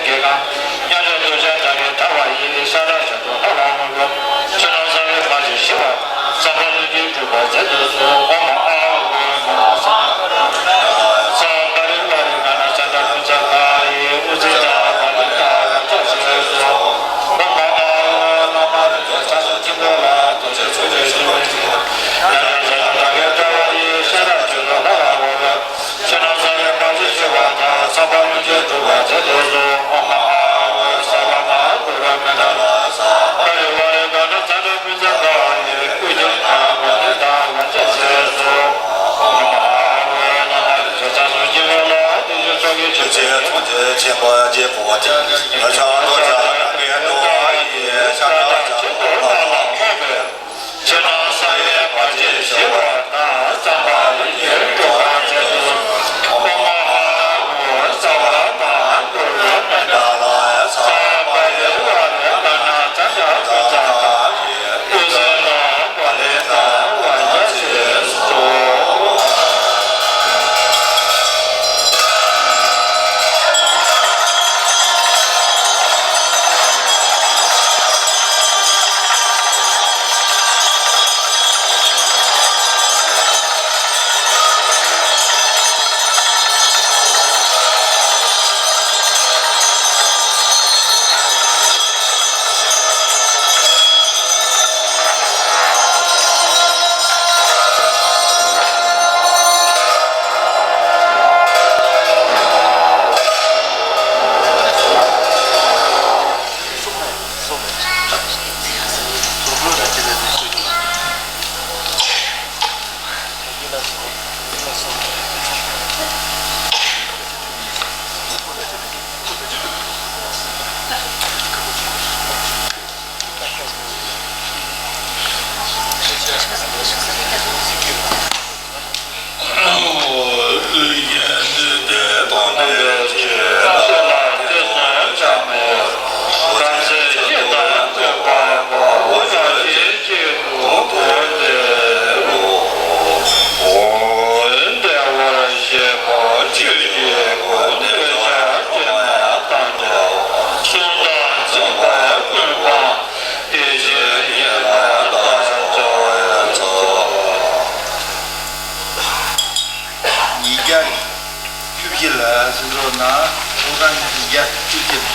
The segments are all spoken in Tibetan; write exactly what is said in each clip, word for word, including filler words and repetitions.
གང་། མཉམ་རུབ་རྡོ་རྗེ་ལྟ་བུའི་ཟླ་བ་ཡི། ཤ་ཁྲག་ཆེན་པོ་ལྷ་ལ་འོ། ཕྱི་ནང་གསང་བའི་བར་ཆད་ཞི་བ། བསམ་པ་ལྷུན་གྱིས་འགྲུབ་པར་མཛད་དུ་གསོལ། ཨོཾ་ཨཱཿཧཱུྃ་ནམ་མོ་སཾ། ས་ག་རི་ཝ་རི་ག་ན་ཙ་ན་ཀུན་ཙ་ག་ཡི། དབུ་རྩེ་དང་བ་ལི་དང་ལ་ཕྱག་བྱས་སོ། ཨོཾ་ཨཱཿཧཱུྃ་ནམ་མོ་རིག་འཛིན་ལྷ་མོ་ཆེན་པོ་ལ། རྡོ་རྗེ་ཚོགས་ཀྱི་ཕྱོགས་ཀྱི་ཞི་བ། ཡང་དག་བྱ་བ་དག་གི་ལྟ་བ་ཡི། ཤ་ཁྲག་ཆོས་སུ་ལྷ་ལ་འོ། ཕྱི་ནང་གསང་བའི་བར་ཆད་ཞི་བ་དང་། བསམ་པ་ལྷུན་གྱིས་འགྲུབ་པར་མཛད་དུ་གསོལ། ཨོཾ་ཨཱཿཧཱུྃ་ས་བ་ན་གུ་རུ་མནྡ་ལ་ས། ས་ག་རི་ཝ་རི་ག་ན་ཙ་ན་ཀུན་ཙ་ག་ཡི། དབུ་རྒྱན་དང་བ་ལི་དང་ལ་ཕྱག་བྱས་སོ། ཨོཾ་ཨཱཿཧཱུྃ་ནམ་མོ་རིག་འཛིན་ལྷ་མོ་ཆེན་པོ་ལ། དེ་བཞིན་ཕྱོགས་ཀྱི་ཆོས་ཀྱི་ཆོས་ཀྱི་ཚོགས་ཆེན་པོ་རྗེ་བོ་ཏི་ལ་ཕྱག་རྡོར་རྒྱ་གར་གྱི་འགྲོ་བ་ཡི། ཤ་ཁྲག་ཆེན་པོ་ལྷ་ལ་འོ། ཕྱི་ནང་གསང་བའི་བར་ཆད་ཞི་བ་དང་། བསམ་པ་ལྷུན་གྱིས་འགྲུབ་པར་མཛད་དུ་གསོལ། ཨོཾ་ཨཱཿཧཱུྃ་ས་བ་ན་གུ་རུ་མནྡ་ལ་ས། ས་ག་རི་ཝ་རི་ག་ན་ཙ་ན་ཀུན་ཙ་ག་ཡི། དབུ་རྩེ་དང་བ་ལི་དང་ལ་ཕྱག་བྱས་སོ། ཉིས་བརྒྱ་བཅུ་བཞི་ལ་སྲིད་ཚོགས་ནང་ཚོགས་གཙང་ཉིས་བརྒྱ་བཅུ་བཞི།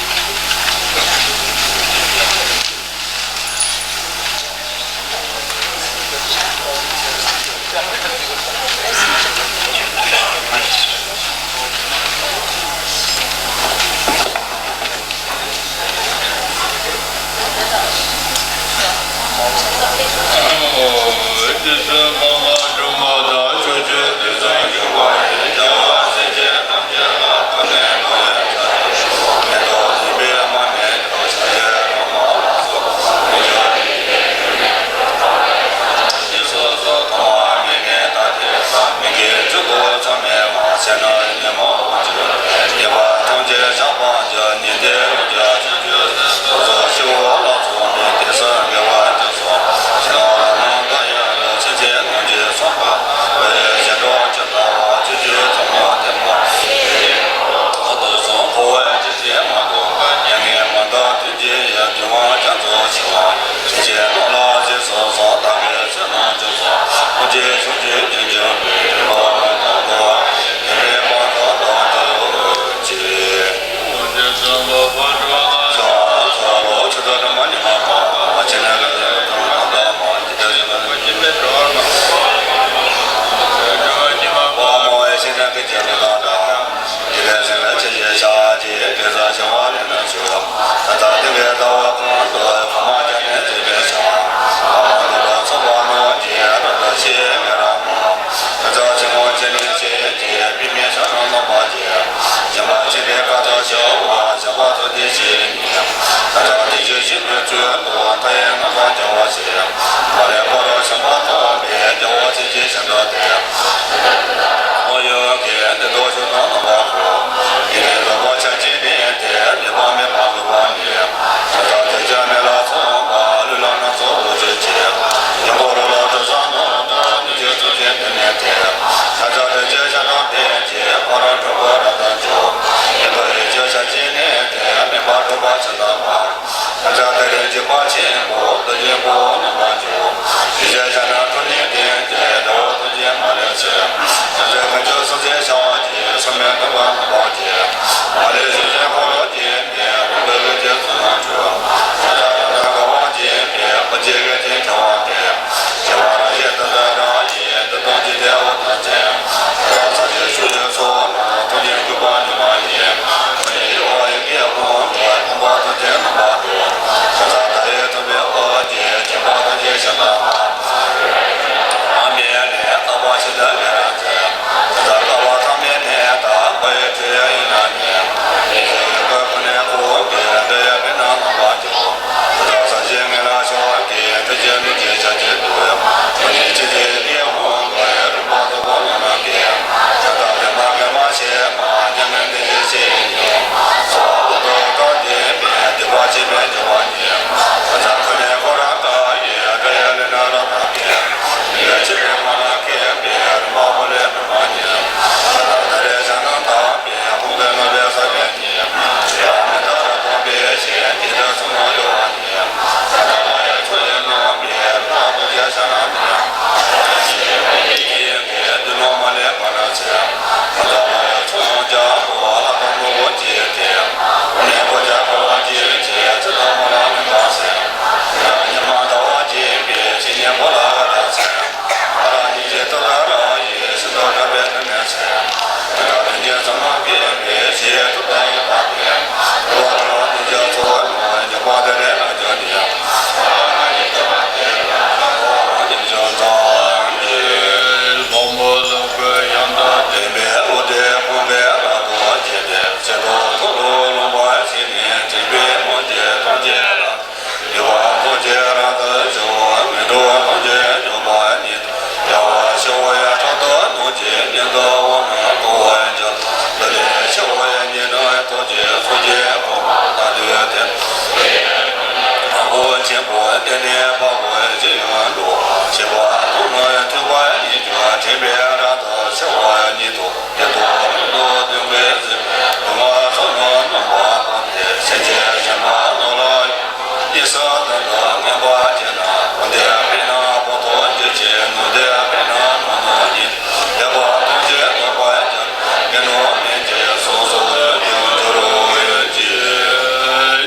མཁྱེན་པའི་རབ་ཏུ་ཕྱེ་བ་ཉིད་དོ། ཉིད་དོ་ཉིད་དུ་སྡུག་བསྔལ་སྲིད་པའི་སྡུག་བསྔལ་ཚོགས་རྣམས་སྣང་བ་སྤངས་ཏེ། སེམས་ཅན་གཞན་པ་རྣམས་ལ་ཡང་གཉིས་སུ་མཐུན་དུ་ངེས་པར་བྱས་ན། གོམས་འདྲིས་པས་ན་གོམས་ཐོབ་འགྱུར་ཞིང་། ནོར་འདྲིས་པས་ན་ནོར་སྣང་ཉིད་དོ། དད་པ་ཐམས་ཅད་ལྡོག་པར་འགྱུར། ངན་སྣང་མེད་ཅིང་བསམ་སོགས་ཡོངས་སུ་འགྱུར་བར་བྱེད། རྗེ་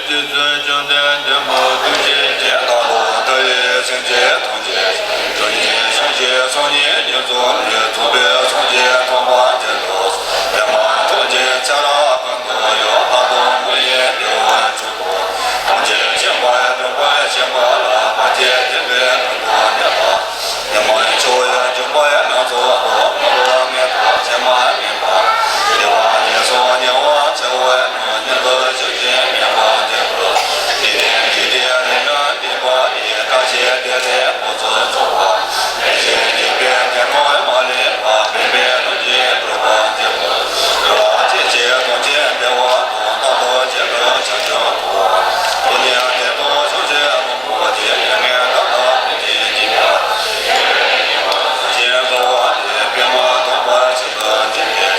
བཙུན་བཅོམ་ལྡན་འདས་མ་ཐུགས་རྗེ་ཅན། བདག་དང་མཐའ་ཡས་སེམས་ཅན་ཐམས་ཅད། སྡུག་བསྔལ་བྱང་ཞིང་སོམ་ཉི་ཉིད་རྫོགས་ནས། རྫོགས་པའི་སངས་རྒྱས་ཐོབ་པར་འགྱུར་ཏོ། ཡང་མ་ཐུགས་རྗེ་ཚེ་རབས་ཀུན་ཏུ་ཡང་། ལྷ་དང་མི་ཡི་བདེ་བར་གྱུར་ཏོ། ཐམས་ཅད་མཁྱེན་པ་སྒྲོལ་བ་ཆེན་པོ་ལ། བར་ཆད་སྡིག་པའི་རླུང་དང་ནད་དང་། ཉོན་མོངས་ཆོས་ཡི་འཇིགས་པ་སྣ་ཚོགས་དང་། མི་སློབ་མི་ཐོབ་ཚད་མ་ངེས་པར། སྡིག་པ་ངན་སོང་ཉེ་བར་འཚེ་བ་རྣམས། མྱུར་དུ་ཞི་ཞིང་མེད་པར་མཛད་དོ། འཇིག་རྟེན་འཇིག་རྟེན་རིགས་ལྔ་འདས་པ་ཡི། བཀའ་བཞིན་དེ་ལས་འཕགས་སུ་ཚོགས་པ། དེ་བཞིན་གཤེགས་པའི་སྡེ་དང་མ་ལུས་པ། འཕགས་པའི་ལམ་གྱིས་བགྲོད་པར་མཛད་དོ། འགྲོ་བ་སྐྱེ་མཆེད་ཐམས་ཅད་བདེ་བ་དང་། རྟག་ཏུ་བྱེ་བྲག་ཕྱིན་ཅི་ཐུབ། ཐུབ་ཉིད་དེ་དག་ཕྱོགས་བཅུའི་མང་པོ་ཞིག་ཡོན་ཏན་དག་ལ་ཕན་ཞིང་བརྩེ་བ་ཞེས་བྱ་བ་སྟེ། པདྨ་དམ་པ་ཤིན་ཏུ་འཇིགས་མེད་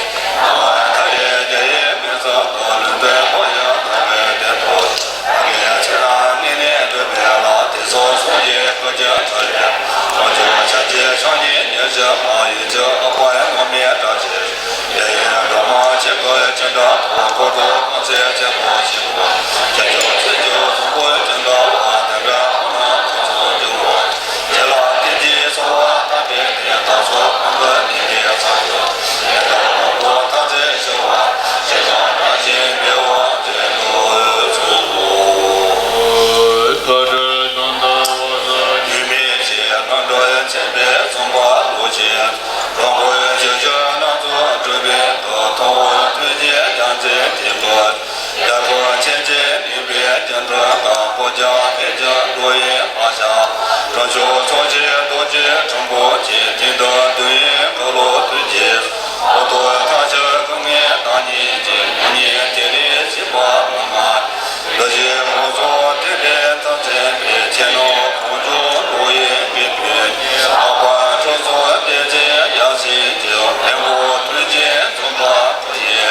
མཐའ་ཡས་རྒྱ་ཡི་མངོན་སུམ་དུ། ལུང་བསྟན་པ་ཡང་དག་པའི་བདེན་པ། བདག་གིས་ཚེ་རབས་སྔོན་ནས་བསྒྲུབས་པའི་ལམ། དེ་ཚོགས་སངས་རྒྱས་སྐུ་ཀྱང་ཐོབ་ནས། དཀོན་མཆོག་ཕྱག་རྒྱའི་ཕྱག་རྙིང་ཉེར་ཞག་མ། ཡུན་ཅི་ལྷག་པར་སྔོན་མེད་བཀྲ་ཤིས་ཤིང་། དེ་ཡི་སྒྲོན་མ་ཆེན་པོའི་ཅན་དྲངས་ཏོ། འཁོར་དུ་དམིགས་བསལ་ཆེན་པོ་ཞིག་གོ། ཁྱེད་ཅག་ཚེ་མཇུག་བཟང་པོའི་དོན་དག་ལ། དེ་འདྲ་ཁོ་ན་དེ་ཚོགས་འགྱུར་རོ། དེ་ལ་བརྟེན་ཅིང་གསོལ་བ་བཏབ་པའི་ཚེ། བདག་སོགས་ཀུན་ཏུ་ནད་ཀྱིས་ཚ་ཞིང་། ནད་དང་ནོར་བུ་མཐར་ཐུག་ཤི་བ། ཞེ་སྡང་བྲལ་ཞིང་བདེ་བ་ཅན་དུ་སྩོལ་ལོ། མཐའ་བྲལ་དོན་དམ་འོད་གསལ་གྱི། ཉི་མའི་ཞལ་ལྷུན་གྲུབ་མཚན་དཔེར་བཟུང་བ་ལུགས་ཀྱི། ལོངས་སྐུ་ཞིང་གཤེགས་སྣ་ཚོགས་སྤྲུལ་པའི་སྐུ། མཐོང་བ་ཐུགས་རྗེའི་རྒྱལ་མཚན་དེ་ཀུན། རྒྱལ་པོ་མཁྱེན་ཅིང་མཁྱེན་པའི་སྤྱན་འདྲ་དང་། བོད་ཀྱང་ཕལ་ཆེར་འགྲོ་བའི་བག་ཆགས། དཀོན་མཆོག་ཚོགས་ཀྱི་རྡོ་རྗེ་འཆང་པོ་ཆེ། དེང་དང་དུས་ཡུན་གང་ལོ་དུས་ཀྱི། འོག་ཏུ་མཐའ་བཞི་སྐུ་ལྔའི་བདག་ཉིད་ཅིང་། མྱ་ངན་དེ་ལས་སྲིད་པ་མང་ལྔ། འདུ་བྱེད་དགུ་ཚོགས་དེ་ལས་མཐར་ཕྱིན་པའི། ཕྱི་ནང་གང་བྱུང་འགྲོ་བའི་དགེ་འདུན། ལྷག་པར་ཁྱོད་ཚོ་དེ་ཚེ་ཡར་སོན་ཅིང་། ལྷུན་པོ་ཐུགས་རྗེས་བཟུང་བར་མཐོང་ཡི།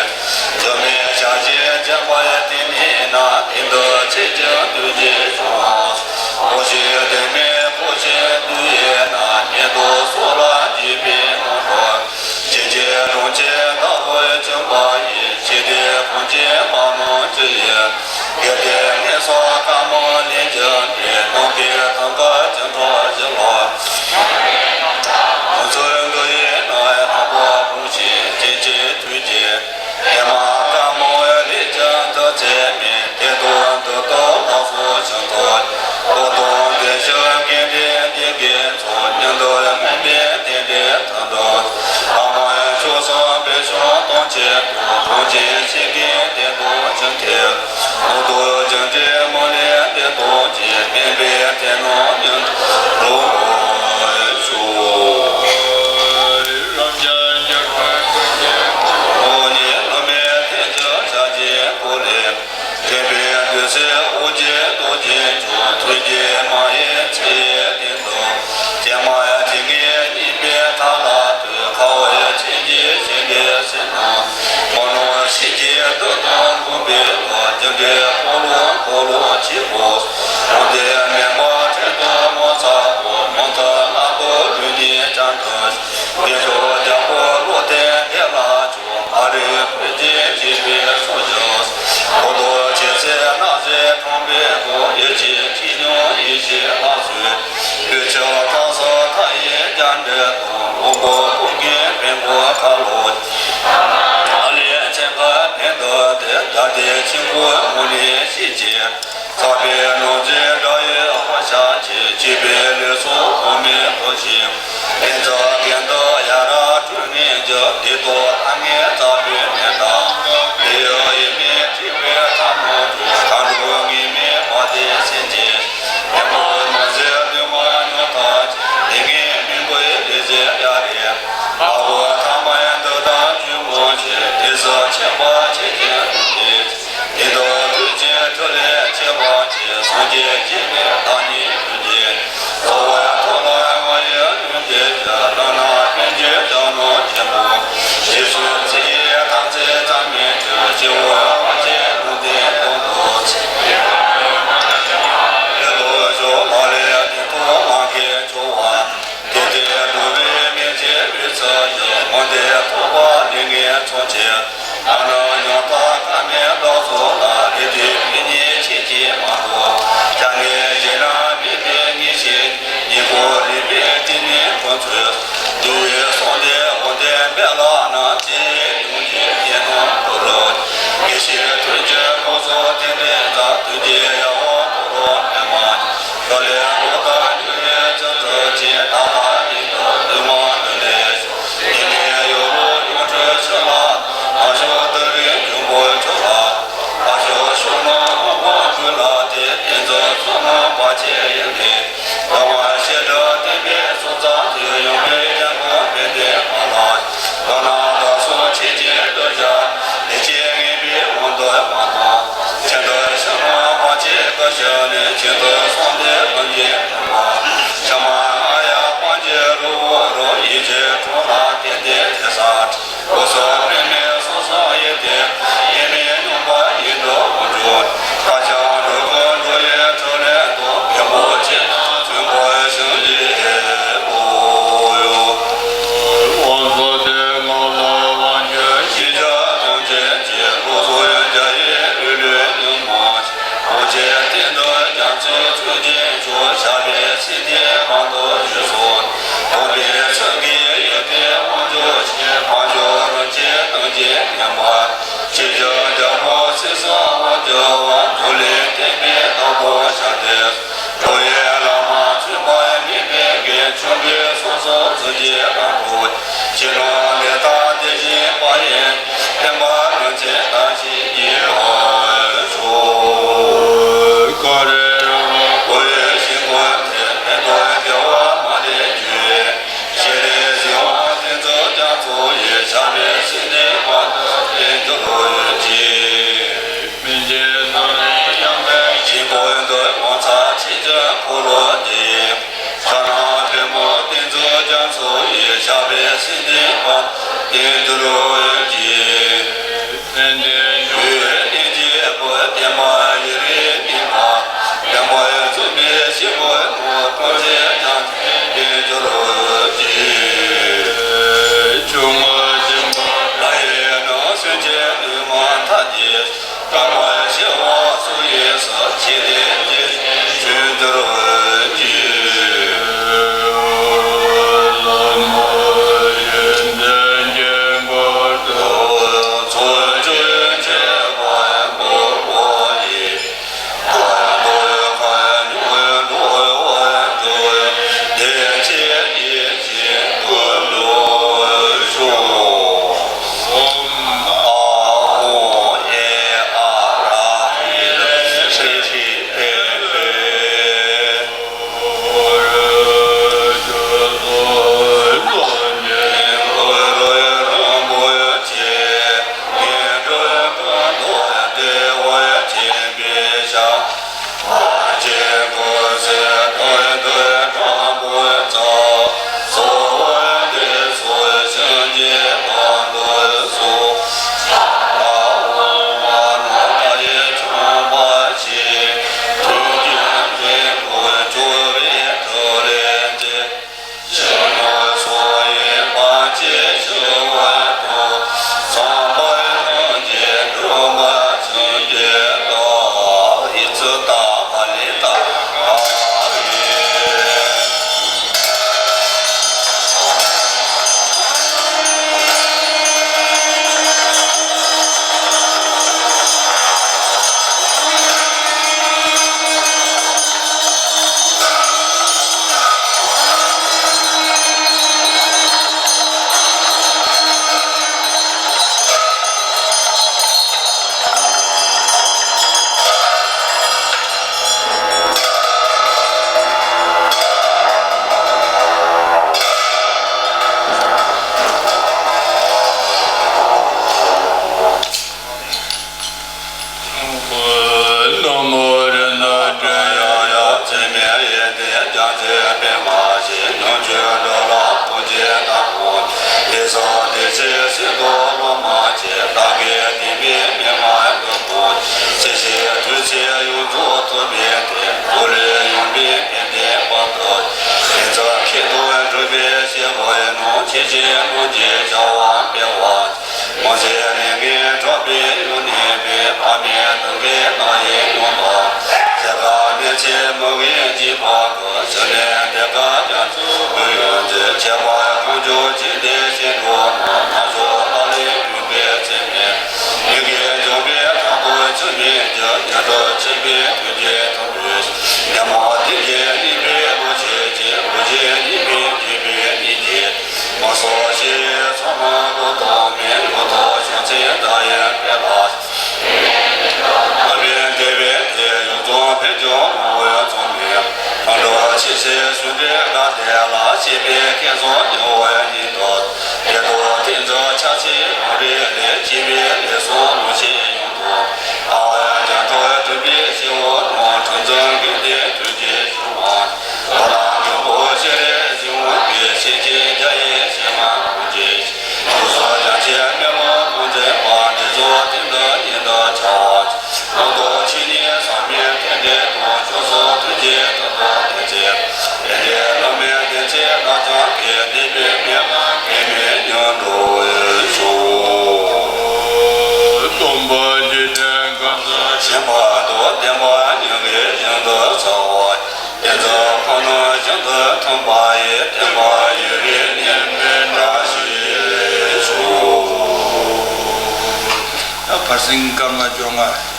འཛད་མེད་ཞལ་བཞི་བརྒྱན་པ་དེ་ནས་ན། དེང་འདིར་ཆོས་ཀྱི་འདུ་བྱེད་ཆུང་ངུ། འོ་ཞེས་དོན་མེད་འཁོར་ཞིང་འདུ་ཡི་ན། ཉེ་དུ་སོགས་ལ་འཇིགས་པའི་ངང་དུ། ཞི་བྱེད་སྒྲོལ་བྱེད་ཟླ་བོ་བྱོན་པ་ཡི། ཞི་བདེ་གང་ཞིག་མ་ནོར་ཅི་ཡི། དགེ་སྡིག་ངན་སོང་དཀར་མོ་ལས་བྱུང་བའི། སྟོང་གི་ཐང་ག་ཅི་འདྲ་ཞིག་ལ། ཁོང་ཚོའི་འདུ་ཡི་ན། ལྷག་པར་དགོངས་ཤིག་སྐྱེ་མཆེད་དུས་ཀྱི། ཧེ་མ་དཀར་མོའི་ལས་ཀྱང་དུ་བྱས་མིན། དེ་དུས་འདི་ལྟར་ལགས་སོ་ཤིན་ཏུ། འོ་སྟོན་བདེ་གཤེགས་དགེ་འདུན་འདི་དགེ་ཚོགས། མྱུར་དུ་སྨིན་པའི་བདེ་འབྲས་དང་འགྲོགས། ལྷ་མོའི་མཆོག་གསུམ་བེར་ཕྱོགས་སྟོང་ཆེན་པོ། གང་ཞིག་སེང་གེའི་གདན་དུ་བྱོན་ཏེ། ལོངས་སྐུ་ཅི་འདྲའི་མ་ལུས་བདེ་སྟོབས་ཀྱིས། སྨིན་པའི་དེ་རྣམས་མྱུར་དུ་འགྲུབ་པར་ཤོག། རབ་འབྱམས་ཀྱི་ཁམས་ཀུན་གྱི་ངོ་བོ་ཉིད། བླ་མེད་ཐུགས་རྗེའི་ཞལ་གྱི་སྐུ་ལས། ཐེག་པའི་འདུ་ཤེས་དབུགས་ཀྱི་རྡོ་རྗེ་འཆང་། ཐུགས་རྗེ་མ་གཡེལ་ཚེ་ཡི་གདན་དུ། ཀྱེ་མ་ཡ་དེ་ངས་རྙེད་པའི་ཐབས་ལ་ལྟོས། ཁ་བའི་ཆོས་ཀྱི་ཞིང་པའི་ཟིལ་གནོན། མ་ནོར་ཤེས་བྱའི་གཏེར་དང་འགོག་པའི་བློ། རྒྱུ་འབྲས་འཁོར་ལོ་འཁོར་ལོ་ཆེན་པོ། དགོངས་འགལ་མེད་པ་ཁྲིད་དང་ངོ་མཚར་པོ། མུ་མཐའ་རྣམ་རྟོག་ལུས་གཉིས་ཀྱང་དག། དཀོན་མཆོག་རྒྱལ་པོ་བློ་ལྡན་དེ་ལ་མཆོད། ཨ་རིའི་བོད་ཀྱི་སྐྱེས་པའི་སངས་རྒྱས། འོ་དོ་ཆེ་ཚེ་གནག་རྫས་ཁང་པའི་སྒོ། ཡེ་ཤེས་ཀྱི་ཉོན་ཡེ་ཤེས་ལྷ་བཟོས། ལུས་ཕྱོགས་མཐའ་གསུམ་མཐའ་ཡས་རྒྱ་འབྲས་དང་། དབང་པོ་ཀུན་གྱི་ཕུང་པོ་ཁ་ལོ། ཨ་ལས་ཚན་ཁ་བོན་དུ་དེ། བརྡ་དེ་ཆེན་པོ་མོ་ནས་ཤེས་བྱས། ཚངས་པའི་ནོར་རྫས་འདྲ་ཡི་དབང་ཤ་ཆེ། བཅས་པའི་ལུས་སོགས་གོང་མའི་འོ་ཞིང་། ལྷུན་རྩེ་གདན་དུ་ཡ་རབས་སྤྲུལ་ནས་བཞུགས། འདི་ལྟར་ལྷ་ལྔའི་རྩ་བའི་གནས་དང་། དེ་ཡང་ཡེ་མེད་ཐིག་པའི་མཐའ་རྣམས་སུ། མཁའ་འགྲོ་ངེས་མེད་དཔལ་ལྡན་སེམས་ཅན། ཡེ་མོ་མ་ཟད་འདུས་མ་ཉོན་ཐམས་ཅད། ལས་ངན་སྨིན་པའི་ལས་བྱེད་ཡ་རེ། ལྷ་བུ་ཐ་མལ་འདི་དག་བཅོས་མ་ཤེས། དེ་སྲིད་ཁྱད་པར་ཆེ་ཞིང་སྡུག་བསྔལ་ཆེ། དེ་དག་དུས་གཅིག་ཐུགས་ལས་ཆད་པར་གྱིས། སངས་རྒྱས་ཀྱི་བདག་ཉིད་ཐུགས་རྗེ་ཆེ། འཚོ་བའི་ཐོག་ལ་ང་ཡི་ལུས་འདི་བཞག། ལག་ན་སྨན་གྱི་ དངོས་འདས་ཐོབ་པ་ལས་ངན་ཚོགས་ཆེ། ཨ་ནི་ཉོན་ཐ་ཀ་མའི་བདག་ཚོགས་ལ། ལས་དུས་ཕན་ཉེས་ཆེ་ཆེ་མ་གཏོགས། བྱ་ངན་བྱེད་ན་མི་ཕན་ངེས་ཤེས། ཉེས་པོ་རིགས་པས་དེ་ནི་ཁོ་ཚོས། འདུལ་བའི་གསུང་དེ་འོ་དེ་འབད་ལ་ན། དེ་ཡི་ཡོན་ཏན་རྣམས་དུ་རུ། ཡེ་ཤེས་ཐུགས་ཀྱི་སྐུ་གསུང་ཐུགས་ལས་བརྩམས། ཐུགས་རྗེའི་ཡ་ཧོ་ཏོ་རོ་ཨེ་མ། ཁྱོད་ལས་འོ་ད་འཇུག་ཡས་ཚུལ་དུ་བྱེད། ད་ལྟ་ཉིད་དུ་འདུས་མ་བྱོན་ལས། ཉེས་མེད་ཡོ་རོ་ཡོངས་གྲོལ་ཕྱིར་ལ། མ་ཞུགས་དུ་རིང་འབྱུང་པོ་ཁྱོད་ལ། མ་ཞུགས་ཤུགས་ནི་དབང་པོ་ཀུན་ལ་སྟེ། བསྟན་འཛིན་ཚོགས་རྣམས་བར་ཆད་ཡེ་ནས། ལོ་མ་ཤེས་སྒྲིབ་བརྟན་པའི་ཚོགས་རྫོགས་ཏེ། ཡོན་པོའི་རྒྱལ་པོ་དཔལ་ལྡན་མ་ལ། ལོ་ན་བདག་སོགས་ཆོས་ཀྱི་གདུལ་བྱ། ལས་ཀྱིས་ངེས་པའི་དབང་དུ་མ་སོང་། ཁྱེད་དུ་ཕྱི་མ་བར་ཆད་ཀུན་ཞི་ནས། ཁྱེད་དུ་གསུམ་ལྡན་ཀུན་གྱི་ཐེག་པ། ཕྱི་མ་ང་ཡི་དབང་གི་རི་བོ་རུ། ཡིད་ཀྱི་གྲོང་ལ་བརྟེན་ཏེ་དེ་ས། སྐུ་གསུམ་འཕེལ་མའི་གསུང་གསུམ་ཡི་དེ། དབྱེར་མེད་སྙོམས་པ་ཉིད་དུ་དབང་བསྒྱུར། བསྐལ་བྱང་འགྲོ་ཀུན་འགྲོ་བའི་འཕྲིན་ལས་དང་། ཕན་པོ་ཆེ་མཚོན་པ་བྱིན་གྱིས་རློབས། དབང་གསུམ་སྡེ་ལྔ་ལ་དབང་བསྒྱུར། ཤེས་བྱ་ཐམས་ཅད་ཀྱི་སྐུ་གསུམ་རྒྱ་ཡི་ལུས་ལུས་ཉོན་མོངས། དབང་ཆེན་བསྟན་འགྲོ་རྒྱ་མཚོའི་ཚུལ་གྱིས་བསྐྱོད། ཞབས་པད་སྲིད་མཐའི་དབང་དུ་བསྡུས་སོ། སྟོང་པའི་ཚུལ་གྱིས་ཡོན་ཏན་དབང་བསྒྱུར་ཞིང་། དབང་ཕྱུག་རིན་ཆེན་སྣང་བརྒྱའི་བསྙེན་པ། ཆོས་ཀྱི་རྒྱལ་པོ་སྲིད་གསུམ་དབང་བསྒྱུར་བ། མཐོ་རིས་བསྟན་པའི་བདག་པོ་ཞབས་ཏོག་འགྲོ་བའི་བླ་མ་མཚོན་པ་མེད་པའི་རྒྱན། མཆོད་འབུལ་གསུམ་གསུམ་ཚུལ་གྱིས་བླངས་ཏེ། ཕྱི་ནང་ལས་དང་དེ་བཞིན་པ་ཡི། བསྟན་པ་རིན་ཆེན་དར་ཞིང་རྒྱས་པར་ཤོག། ཀ་རེ་ར་བ་ཀོ་ཡེ་ཤིང་ཀུན་ཏེ། མེ་ཏོག་རྒྱལ་བ་མ་ལས་རྒྱུ་བའི། ཤེལ་ལས་གཟིགས་དབང་བསྟན་འཛིན་རྒྱ་མཚོ་ཡི། ཞབས་པད་སྲིད་མཐའི་དབང་དུ་བརྟན་གྱུར་ཅིག། མི་འཇིགས་ནོར་ལས་ཡང་བའི་ཞིང་ཀུན་ཏུ། ངོ་མཚར་ཆེ་ཆེར་འཁོར་ལོ་བརྒྱའི། ཕྱག་ན་པདྨོ་བསྟན་འཛིན་རྒྱ་མཚོ་ཡི། ཞབས་པད་སྲིད་མཐའི་དབང་བསྟན་གྱུར་ཅིག། ལྡན་འདས་འབྱུང་བའི་གཏན་གྱི་བུ། བསྟན་པ་ཡུན་རིང་གནས་པ། བསྟན་པ་འཛིན་པའི་སྐྱེས་བུ་མོ། ཐམས་ཅད་ཀྱང་བསྟན་གྱུར་ཅིག། ཆུ་མོ་སྦྱིན་པ་ལྷ་ཡི་ནང་། སེམས་ཅན་ལུས་མ་ཐག་གི། བསྐལ་པ་བྱེ་བ་སུ་ཡིས་སུ། ཆེ་ལྡན་གྱི་ཆོས་འདུལ་གྱི། ལམ་ཡོན་ཏན་གྱི་མགུར་དུ། ཚོགས་རྒྱུན་ཆད་པ་མགོན་པོ་ཡི། བདེ་ཆེན་ཡེ་ཤེས་ཀུན་ལ་ཤོག། ཨ་ཧོ་ཨེ་ཨ་ར་ཧི་ཧྲི་ཧྲི་ཕེ་ཕེ། ཤེས་བྱའི་ལུང་གིས་བྱ་བ་སྤེལ་བ། མ་ཟད་ལས་ངན་གྲགས་པའི་ཡུལ་ནས་སྤེལ། ཕ་མའི་སྡུག་བསྔལ་ན་ཡི་ཡོང་དང་། ཚེ་དང་ནད་ཚེ་མུ་གེའི་འཇིགས་པ་ཀུན། ཕྱི་ནས་བདེ་དཀར་རྒྱ་མཚོ་ཀུན་ཡོངས་འཛིན། ཁྱད་པར་གང་བྱུང་ཇི་འདྲའི་ཞིང་འགྲོ་ན། ལྷ་མཆོག་ལྷ་ལས་གྱུར་པའི་ཚེ་མེད། མི་དགེ་འཇོམས་པའི་དྲག་པོ་འཆི་མེད་ཀྱི། ཉོན་སྒྲིབ་ཆེན་པོའི་ཐུགས་རྗེ་ཐུགས་འགྲོས་ཤིང་། ཉོན་མོངས་ལྡན་གྱི་གཉེན་པོའི་བློ་ཆོས་ཀྱིས། བུ་གཞི་གཉིས་པའི་སྐྱེས་པའི་གཉིས་ཀྱིས། མ་སོགས་ཞི་བའི་མཚོ་རྣམས་ཀུན་དང་མཉམ། ལོ་ཏོག་བྱུང་ཚེ་བདག་ཡང་འཕེལ་ལ། བླ་མའི་བདེ་བའི་དེད་ཡུལ་ཙམ་ཕན་ཀྱང་རུང་བའི་ཚོགས་མེད། ལྷུན་གྲུབ་ཆོས་ཀྱི་གསུང་སྒྲོས་དགའ་བདེ་ལ། བཅས་པའི་སྐལ་བཟང་ཉེ་བར་སྙིང་དུ། བདེ་སྟོབས་ཏིང་འཛིན་ཕྱག་འཚལ་ལུང་རིགས་ལས། སྐྱེས་པའི་ལས་བཟང་ལོངས་སྤྱོད་ཡོངས་སུ། ཨ་ཝ་རྒྱ་མཚོ་འགྲིམ་པའི་སྤྱི་བོ་རྣམས། ཁྲོ་འཛིན་ཀུན་ལྡན་ཐུགས་རྗེའི་ཞུ་བ། འགྲོ་ལ་མགོན་པོ་སྤྱན་རས་གཟིགས་དབང་པོས། སེམས་ཅན་རྒྱ་ཡི་སེམས་ཁམས་ཀུན་གྱི། སྐུ་གསུང་ཐུགས་ཀྱི་དམིགས་མེ་ལོང་ནས་འཛིན་པ། འདི་ཚོགས་དོན་དུ་ཉིད་དུ་བྱ་བ། ལྷག་ཏུ་ཆོས་ཉིད་ཟག་མེད་རྟེན་འབྲེལ་དང་། སྐྱབས་སུ་ཐུགས་རྗེ་ཐོབ་ཏུ་བསྟན་ཚེ། ལས་འབྲས་བླ་མེད་བདེན་ཚིག་རབ་སྦྱངས་ཏེ། བདེ་བའི་མན་ངག་གེགས་མེད་ཉམས་འགྲོ་བའི་ཕྱིར། སྟོན་པ་འཇིག་རྟེན་ཁམས་སུ་ཞིང་ཕར་དུ་བསྟན་པ་མྱུ་གུ་ཤིན་ཏུ་འཚར་བ། བསྟན་འཛིན་འཁོར་རྣམས་ཤིན་ཏུ་མཐུན་པ་ཡི། བསྟན་པ་ཡུན་རིང་གནས་པའི་བཀྲ་ཤིས་ཤོག། བར་སེང་སྐར་མ་བཅོ་ལྔ།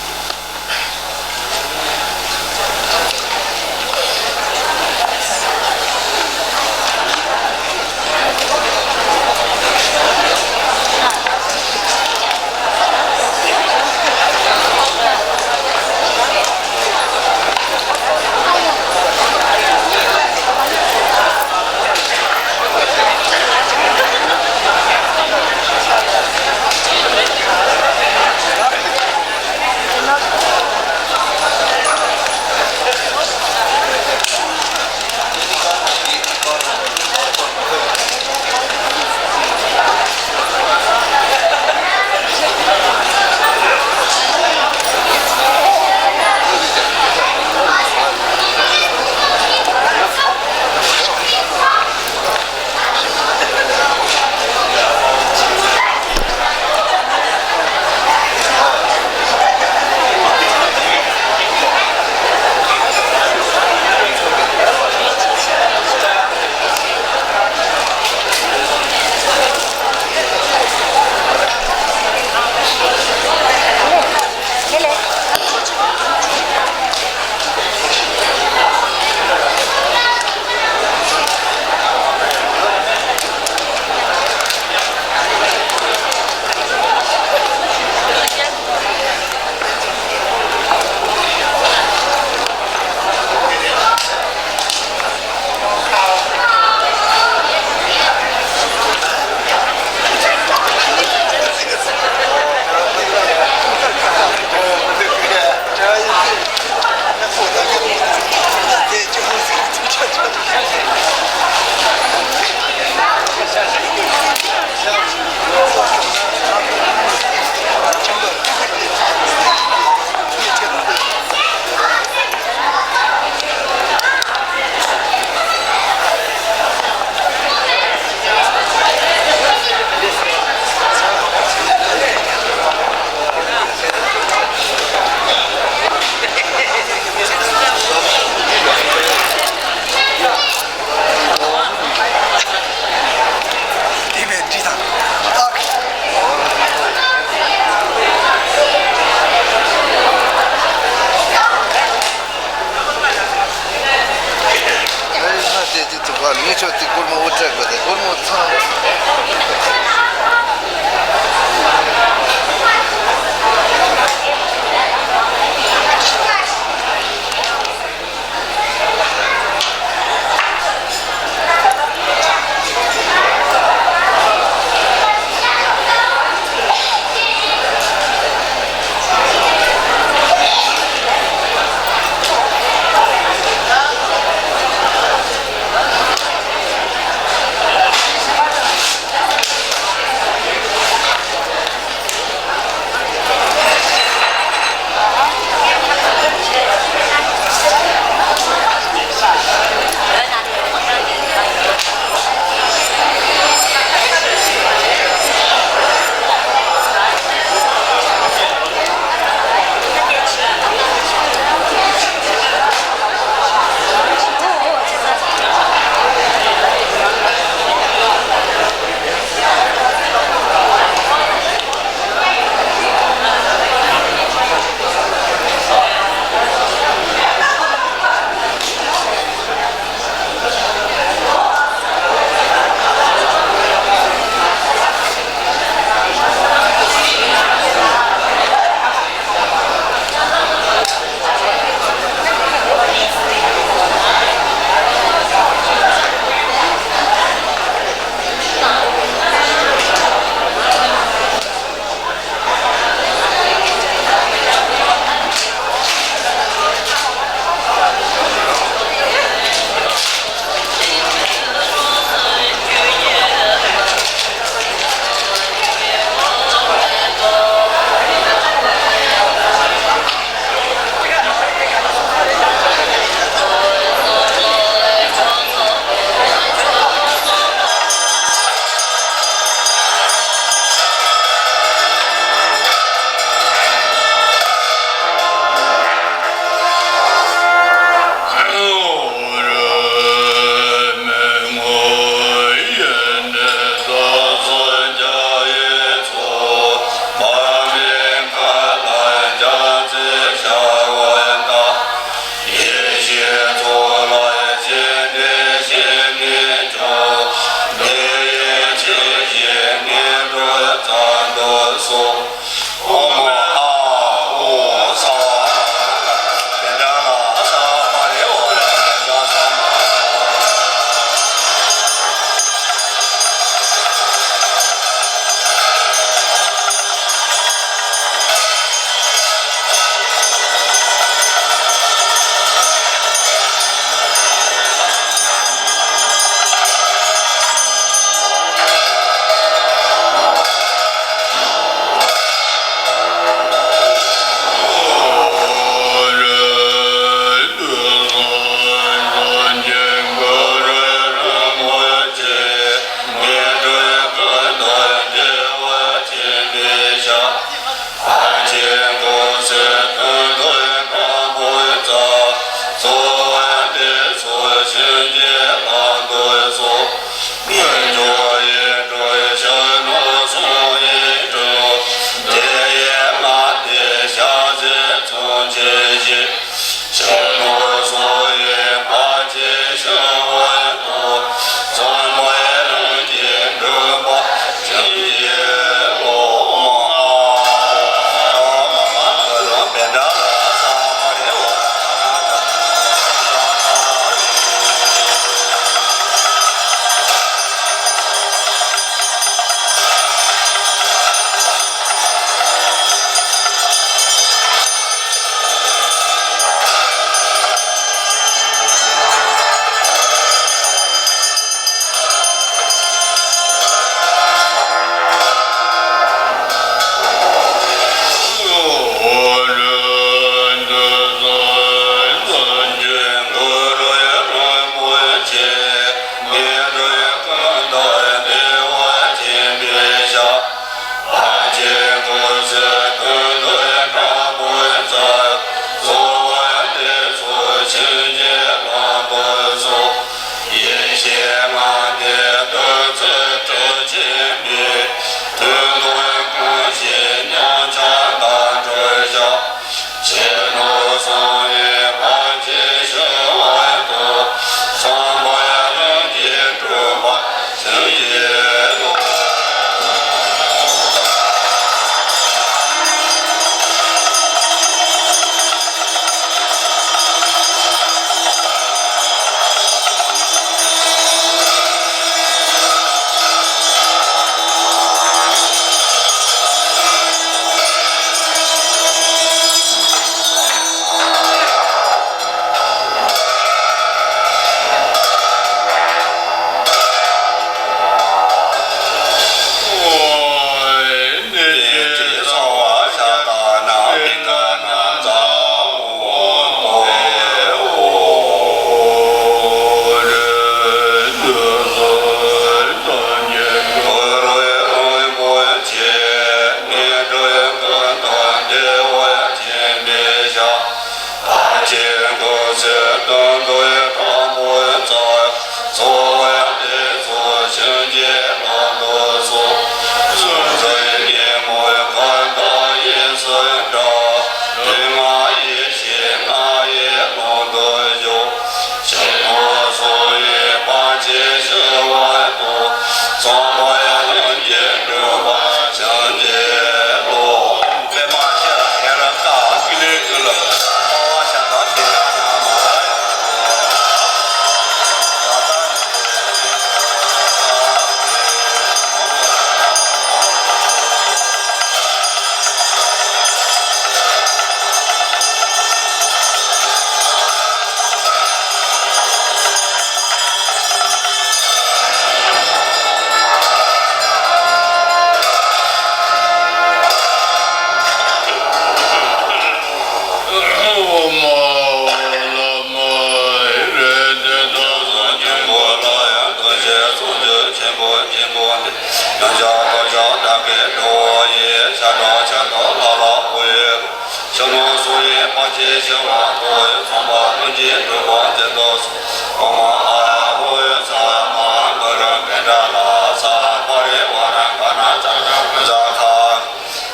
ཆེན་པོ་སྙིང་པོ་འདི། ཡང་བསྐྱར་ལྟོ་འཆའ་དག་གི་གྲོགས་ཡིས། ཤ་ཁྲག་ཆར་དུ་ལྷག་ལྷག་འཕོ་བའི་རོ། ཆུ་ནོར་གསུང་ཡི་བར་ཆད་ཞི་བར་དུ། ཚངས་པ་ལྷུན་གྱིས་གྲུབ་པ་མཛད་དུ་གསོལ། ཨོཾ་ཨཱཿཧཱུྃ་ཧོཿ་ས་མ་ཧཱ་གུ་རུ་པཎྜི་ཏ་ས་པ་རི་ཝཱ་ར་ག་ཎ་ཛ་ཏྲ་བྷུ་ཛ་གྷ།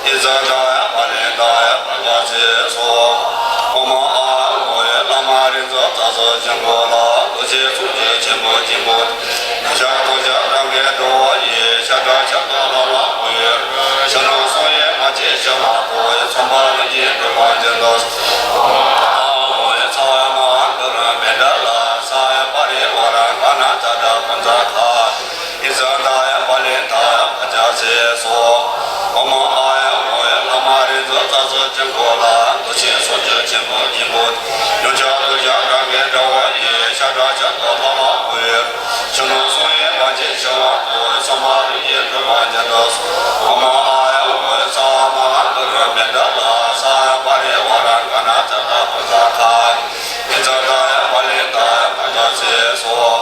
ཨི་ཛ་ཏ་ཡ་པཱ་ལི་ཏ་ཡ་བྷ་ག་སེ་སྭཱ་ཧཱ། ཨོཾ་ཨཱཿཧཱུྃ་ཧོཿ་བླ་མ་རིག་འཛིན་རྩ་གསུམ་ཆོས་འཁོར་ལ། འདུ་བྱེད་སྲུང་ཞིང་ཆེན་པོ་སྙིང་པོ་འདི། ཡང་བསྐྱར་ལྟོ་འཆའ་དག་གི་གྲོགས་ཡིས། ཤ་ཁྲག་ཆར་དུ་ལྷག་ལྷག་འཕོ་བའི་རོ། ཆུ་ནོར་གསུང་ཡི་བར་ཆད་ཞི་བར་དུ། ཚངས་པ་ལྷུན་གྱིས་གྲུབ་པ་མཛད་དུ་གསོལ། ཨོཾ་ཨཱཿཧཱུྃ་ཧོཿ་ས་མ་ཧཱ་གུ་རུ་པཎྜི་ཏ་ས་པ་རི་ཝཱ་ར་ག་ཎ་ཛ་ཏྲ་བྷུ་ཛ་གྷ། ཨི་ཛ་ཏ་ཡ་པཱ་ལི་ཏ་ཡ་བྷ་ག་སེ་སྭཱ་ཧཱ། ཨོཾ་ཨཱཿཧཱུྃ་ཧོཿ་བླ་མ་རིག་འཛིན་རྩ་གསུམ་ཆོས་འཁོར་ལ། འདུ་བྱེད་སྲུང་ཞིང་ཆེན་པོ་སྙིང་པོ་འདི། ཡང་བསྐྱར་ལྟོ་འཆའ་དག་གི་གྲོགས་ཡིས། ཤ་ཁྲག་ཆར་དུ་ལྷག་ལྷག་འཕོ་བའི་རོ། ཆུ་ནོར་གསུང་ཡི་བར་ཆད་ཞི་བར་དུ། ཚངས་པ་ལྷུན་གྱིས་གྲུབ་པ་མཛད་དུ་གསོལ། ཨོཾ་ཨཱཿཧཱུྃ་ཧོཿ་ས་མ་ཧཱ་གུ་རུ་པཎྜི་ཏ་ས་པ་རི་ཝཱ་ར་ག་ཎ་ཛ་ཏྲ་བྷུ་ཛ་གྷ། ཨི་ཛ་ཏ་ཡ་པཱ་ལི་ཏ་ཡ་བྷ་ག་སེ་སྭཱ་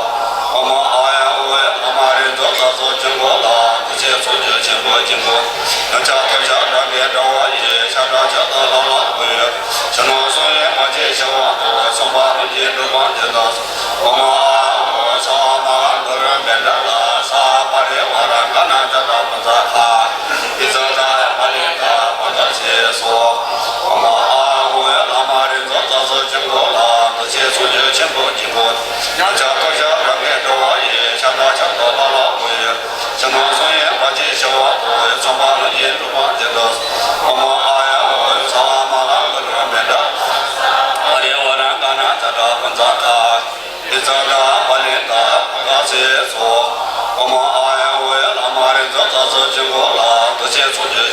ཧཱ། ཨོཾ་ཨཱཿཧཱུྃ་ཧོཿ་བླ་མ་རིག་འཛིན་རྩ་གསུམ་ཆོས་འཁོར་ལ། འདུ་བྱེད་སྲུང་ཞིང་ཆེན་པོ་སྙིང་པོ་འདི། ཡང་བསྐྱར་ལྟོ་འཆའ་དག་གི་གྲོགས་ཡིས། ཤ་ཁྲག་ཆར་དུ་ལྷག་ལྷག་འཕོ་བའི་རོ། ཆུ་ནོར་གསུང་ཡི་བར་ཆད་ཞི་བར་དུ། ཚངས་པ་ལྷུན་གྱིས་གྲུབ་པ་མཛད་དུ་གསོལ། ཨོཾ་ཨཱཿཧཱུྃ་ཧོཿ་ས་མ་ཧཱ་གུ་རུ་པཎྜི་ཏ་ས་པ་རི་ཝཱ་ར་ག་ཎ་ཛ་ཏྲ་བྷུ་ཛ་གྷ། ཨི་ཛ་ཏ་ཡ་པཱ་ལི་ཏ་ཡ་བྷ་ག་སེ་སྭཱ་ཧཱ། ཨོཾ་ཨཱཿཧཱུྃ་ཧོཿ་བླ་མ་རིག་འཛིན་རྩ་གསུམ་ཆོས་འཁོར་ལ། འདུ་བྱེད་སྲུང་ཞིང་ཆེན་པོ་སྙིང་པོ་འདི། ཡང་བསྐྱར་ལྟོ་འཆའ་དག་གི་གྲོགས་ཡིས། ཤ་ཁྲག་ཆར་དུ་ལྷག་ལྷག་འཕོ་བའི་རོ། ཆུ་ནོར་གསུང་ཡི་བར་ཆད་ཞི་བར་དུ། ཚངས་པ་ལྷུན་གྱིས་གྲུབ་པ་མཛད་དུ་གསོལ། ཨོཾ་ཨཱཿཧཱུྃ་ཧོཿ་ས་མ་ཧཱ་གུ་རུ་པཎྜི་ཏ་ས་པ་རི་ཝཱ་ར་ག་ཎ་ཛ་ཏྲ་བྷུ་ཛ་གྷ། ཨི་ཛ་ཏ་པཱ་ལི་ཏ་བྷ་ག་སེ་སྭཱ་ཧཱ། ཨོཾ་ཨཱཿཧཱུྃ་ཧོཿ་བླ་མ་རིག་འཛིན་རྩ་གསུམ་ཆོས་འཁོར་ལ། འདུ་བྱེད་སྲུང་ཞིང་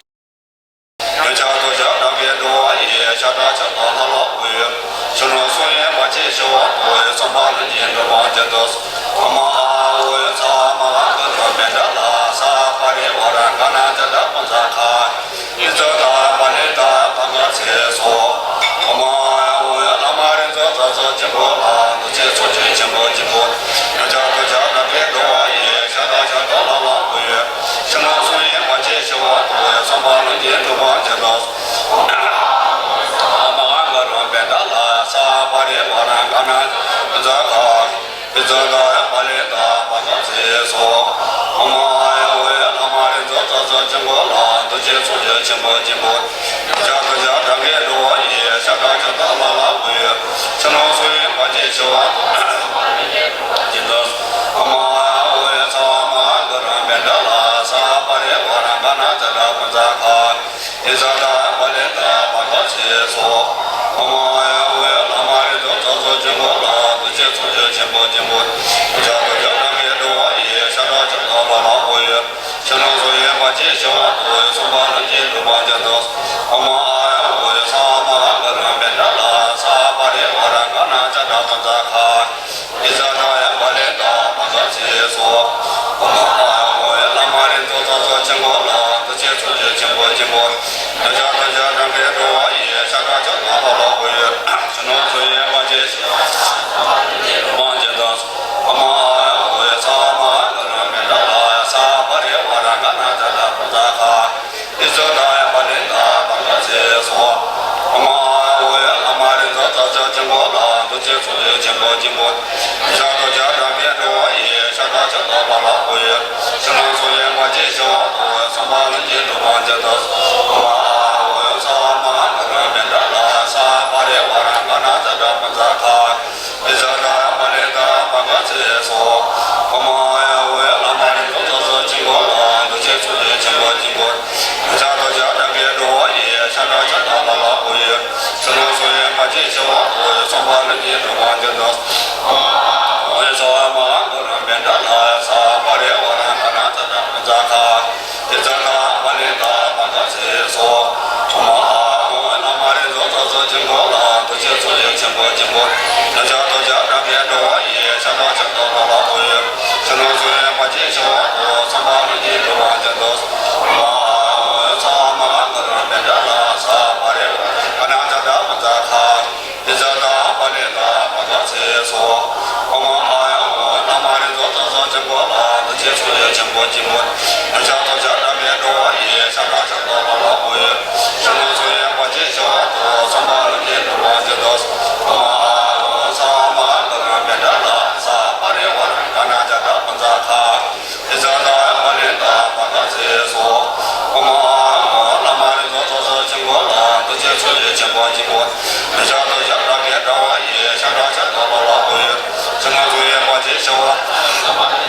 ཡང་བསྐྱར་ལྟོ་འཆའ་དག་གི་གྲོགས་ཡིས། ཤ་ཁྲག་ཆར་དུ་ལྷག་ལྷག་འཕོ་བའི་རོ། ཆུ་ནོར་གསུང་ཡི་བར་ཆད་ཞི་བར་དུ། ཚངས་པ་ལྷུན་གྱིས་གྲུབ་པ་མཛད་དུ་གསོལ། ཨོཾ་ཨཱཿཧཱུྃ་ཧོཿ་ས་མ་ཧཱ་གུ་རུ་པཎྜི་ཏ་ས་པ་རི་ཝཱ་ར་ག་ཎ་ཛ་ཏྲ་བྷུ་ཛ་གྷ། ཨི་ཛ་ཏ་པཱ་ལི་ཏ་བྷ་ག་སེ་སྭཱ་ཧཱ། ཨོཾ་ཨཱཿཧཱུྃ་ཧོཿ་བླ་མ་རིག་འཛིན་རྩ་གསུམ་ཆོས་འཁོར་ལ། འདུ་བྱེད་སྲུང་ཞིང་ཆེན་པོ་སྙིང་པོ་འདི། ཡང་བསྐྱར་ལྟོ་འཆའ་དག་གི་གྲོགས་ཡིས། ཤ་ཁྲག་ཆར་དུ་ལྷག་ལྷག་འཕོ་བའི་རོ། ཆུ་ནོར་གསུང་ཡི་བར་ཆད་ཞི་བར་དུ། ཚངས་པ་ལྷུན་གྱིས་གྲུབ་པ་མཛད་དུ་གསོལ། ཨོཾ་ཨཱཿཧཱུྃ་ཧོཿ་ས་མ་ཧཱ་གུ་རུ་པཎྜི་ཏ་ས་པ་རི་ཝཱ་ར་ག་ཎ་ཛ་ཏྲ་བྷུ་ཛ་གྷ། ཨི་ཛ་ཏ་ཡ་པཱ་ལི་ཏ་བྷ་ག་སེ་སྭཱ་ཧཱ། ཨོཾ་ཨཱཿཧཱུྃ་ཧོཿ་བླ་མ་རིག་འཛིན་རྩ་གསུམ་ཆོས་འཁོར་ལ། འདུ་བྱེད་སྲུང་ཞིང་ཆེན་པོ་སྙིང་པོ་འདི། ཡང་བསྐྱར་ལྟོ་འཆའ་དག་གི་གྲོགས་ཡིས། ཤ་ཁྲག་ཆར་དུ་ལྷག་ལྷག་འཕོ་བའི་རོ། ཆུ་ནོར་གསུང་ཡི་བར་ཆད་ཞི་བར་དུ། ཨོཾ་ཨཱཿཧཱུྃ་ཧོཿ་ས་མ་ཧཱ་གུ་རུ་པཎྜི་ཏ་ས་པ་རི་ཝཱ་ར་ག་ཎ་ཛ་ཏྲ་བྷུ་ཛ་གྷ། ཨི་ཛ་ཏ་ཡ་པཱ་ལི་ཏ་བྷ་ག་སེ་སྭཱ་ཧཱ། ཨོཾ་ཨཱཿཧཱུྃ་ཧོཿ་བླ་མ་རིག་འཛིན་རྩ་གསུམ་ཆོས་འཁོར་ལ། འདུ་བྱེད་སྲུང་ཞིང་ཆེན་པོ་སྙིང་པོ་འདི། ཡང་བསྐྱར་ལྟོ་འཆའ་དག་གི་གྲོགས་ཡིས། ཤ་ཁྲག་ཆར་དུ་ལྷག་ལྷག་འཕོ་བའི་རོ། ཆུ་ནོར་གསུང་ཡི་བར་ཆད་ཞི་བར་དུ། ཚངས་པ་ལྷུན་གྱིས་གྲུབ་པ་མཛད་དུ་གསོལ། ཨོཾ་ཨཱཿཧཱུྃ་ཧོཿ་ས་མ་ཧཱ་གུ་རུ་པཎྜི་ཏ་ས་པ་རི་ཝཱ་ར་ག་ཎ་ཛ་ཏྲ་བྷུ་ཛ་གྷ། ཨི་ཛ་ཏ་ཡ་པཱ་ལི་ཏ་བྷ་ག་སེ་སྭཱ་ཧཱ། ཨོཾ་ཨཱཿཧཱུྃ་ཧོཿ་བླ་མ་རིག་འཛིན་རྩ་གསུམ་ཆོས་འཁོར་ལ། འདུ་བྱེད་སྲུང་ཞིང་ཆེན་པོ་སྙིང་པོ་འདི། ཡང་བསྐྱར་ལྟོ་འཆའ་དག་གི་གྲོགས་ཡིས། ཤ་ཁྲག་ཆར་དུ་ལྷག་ལྷག་འཕོ་བའི་རོ། ཆུ་ནོར་གསུང་ཡི་བར་ཆད་ཞི་བར་དུ། ཚངས་པ་ལྷུན་གྱིས་གྲུབ་པ་མཛད་དུ་གསོལ། ཨོཾ་ཨཱཿཧཱུྃ་ཧོཿ་ས་མ་ཧཱ་གུ་རུ་པཎྜི་ཏ་ས་པ་རི་ཝཱ་ར་ག་ཎ་ཛ་ཏྲ་བྷུ་ཛ་གྷ། ཨི་ཛ་ཏ་ཡ་པཱ་ལི་ཏ་བྷ་ག་སེ་སྭཱ་ཧཱ། ཨོཾ་ཨཱཿཧཱུྃ་ཧོཿ་བླ་མ་རིག་འཛིན་རྩ་གསུམ་ཆོས་འཁོར་ལ། འདུ་བྱེད་སྲུང་ཞིང་ཆེན་པོ་སྙིང་པོ་འདི། ཡང་བསྐྱར་ལྟོ་འཆའ་དག་གི་གྲོགས་ཡིས། ཤ་ཁྲག་ཆར་དུ་ལྷག་ལྷག་འཕོ་བའི་རོ། ཆུ་ནོར་གསུང་ཡི་བར་ཆད་ཞི་བར་དུ། ཚངས་པ་ལྷུན་གྱིས་གྲུབ་པ་མཛད་དུ་གསོལ། ཨོཾ་ཨཱཿཧཱུྃ་ཧོཿ་ས་མ་ཧཱ་གུ་རུ་པཎྜི་ཏ་ས་པ་རི་ཝཱ་ར་ག་ཎ་ཛ་ཏྲ་བྷུ་ཛ་གྷ། ཨི་ཛ་ཏ་ཡ་པཱ་ལི་ཏ་བྷ་ག་སེ་སྭཱ་ཧཱ། ཨོཾ་ཨཱཿཧཱུྃ་ཧོཿ་བླ་མ་རིག་འཛིན་རྩ་གསུམ་ཆོས་འཁོར་ལ། འདུ་བྱེད་སྲུང་ཞིང་ཆེན་པོ་སྙིང་པོ་འདི། ཡང་བསྐྱར་ལྟོ་འཆའ་དག་གི་གྲོགས་ཡིས། ཤ་ཁྲག་ཆར་དུ་ལྷག་ལྷག་འཕོ་བའི་རོ། ཆུ་ནོར་གསུང་ཡི་བར་ཆད་ཞི་བར་དུ། ཚངས་པ་ལྷུན་གྱིས་གྲུབ་པ་མཛད་དུ་གསོལ། ཨོཾ་ཨཱཿཧཱུྃ་ པོ་སྦྱིན་པོ། ཕྱག་རྡོར་ཕྱག་བྲམ་པའི་འགྲོ་བ་ཡི། ཕྱག་དྲག་ཕྱག་རྡོར་ལ་ལག་པོ་ཡོད། ཕྱི་ནང་གསུམ་ཡོད་པ་ཅིག་ཞི་བར་དུ། མཚན་མ་ལྷུན་གྱིས་གྲུབ་པར་མཛད་དུ་གསོལ། ཨོཾ་ཨཱཿཧཱུྃ་ཧོཿ་ས་མ་ཧཱ་གུ་རུ་པཎྜི་ཏ་ལ། ས་པ་རི་ཝཱ་ར་ག་ཎ་ཛྙཱ་ན་པྲཛྙཱ་ཁ། ཏིཥྛ་ཏ་པཱ་ལི་ཏ་བྷ་ག་ཙི་སྭཱ་ཧཱ། ཨོཾ་ཨཱཿཧཱུྃ་བྷྱཿ་བླ་མ་རིག་འཛིན་ཚོགས་གཙོ་ཆེན་པོ་ལ། ཐུགས་རྗེ་ཚུལ་ཁྲིམས་ཆེན་པོ་སྦྱིན་པོ། ཕྱག་རྡོར་ཕྱག་བྲམ་པའི་འགྲོ་བ་ཡི། ཕྱག་དྲག་ཕྱག་རྡོར་ལ་ལག་པོ་ཡོད། ཕྱི་ནང་གསུམ་ཡོད་པ་ཅིག་ཞི་བར་དུ། ཨོཾ་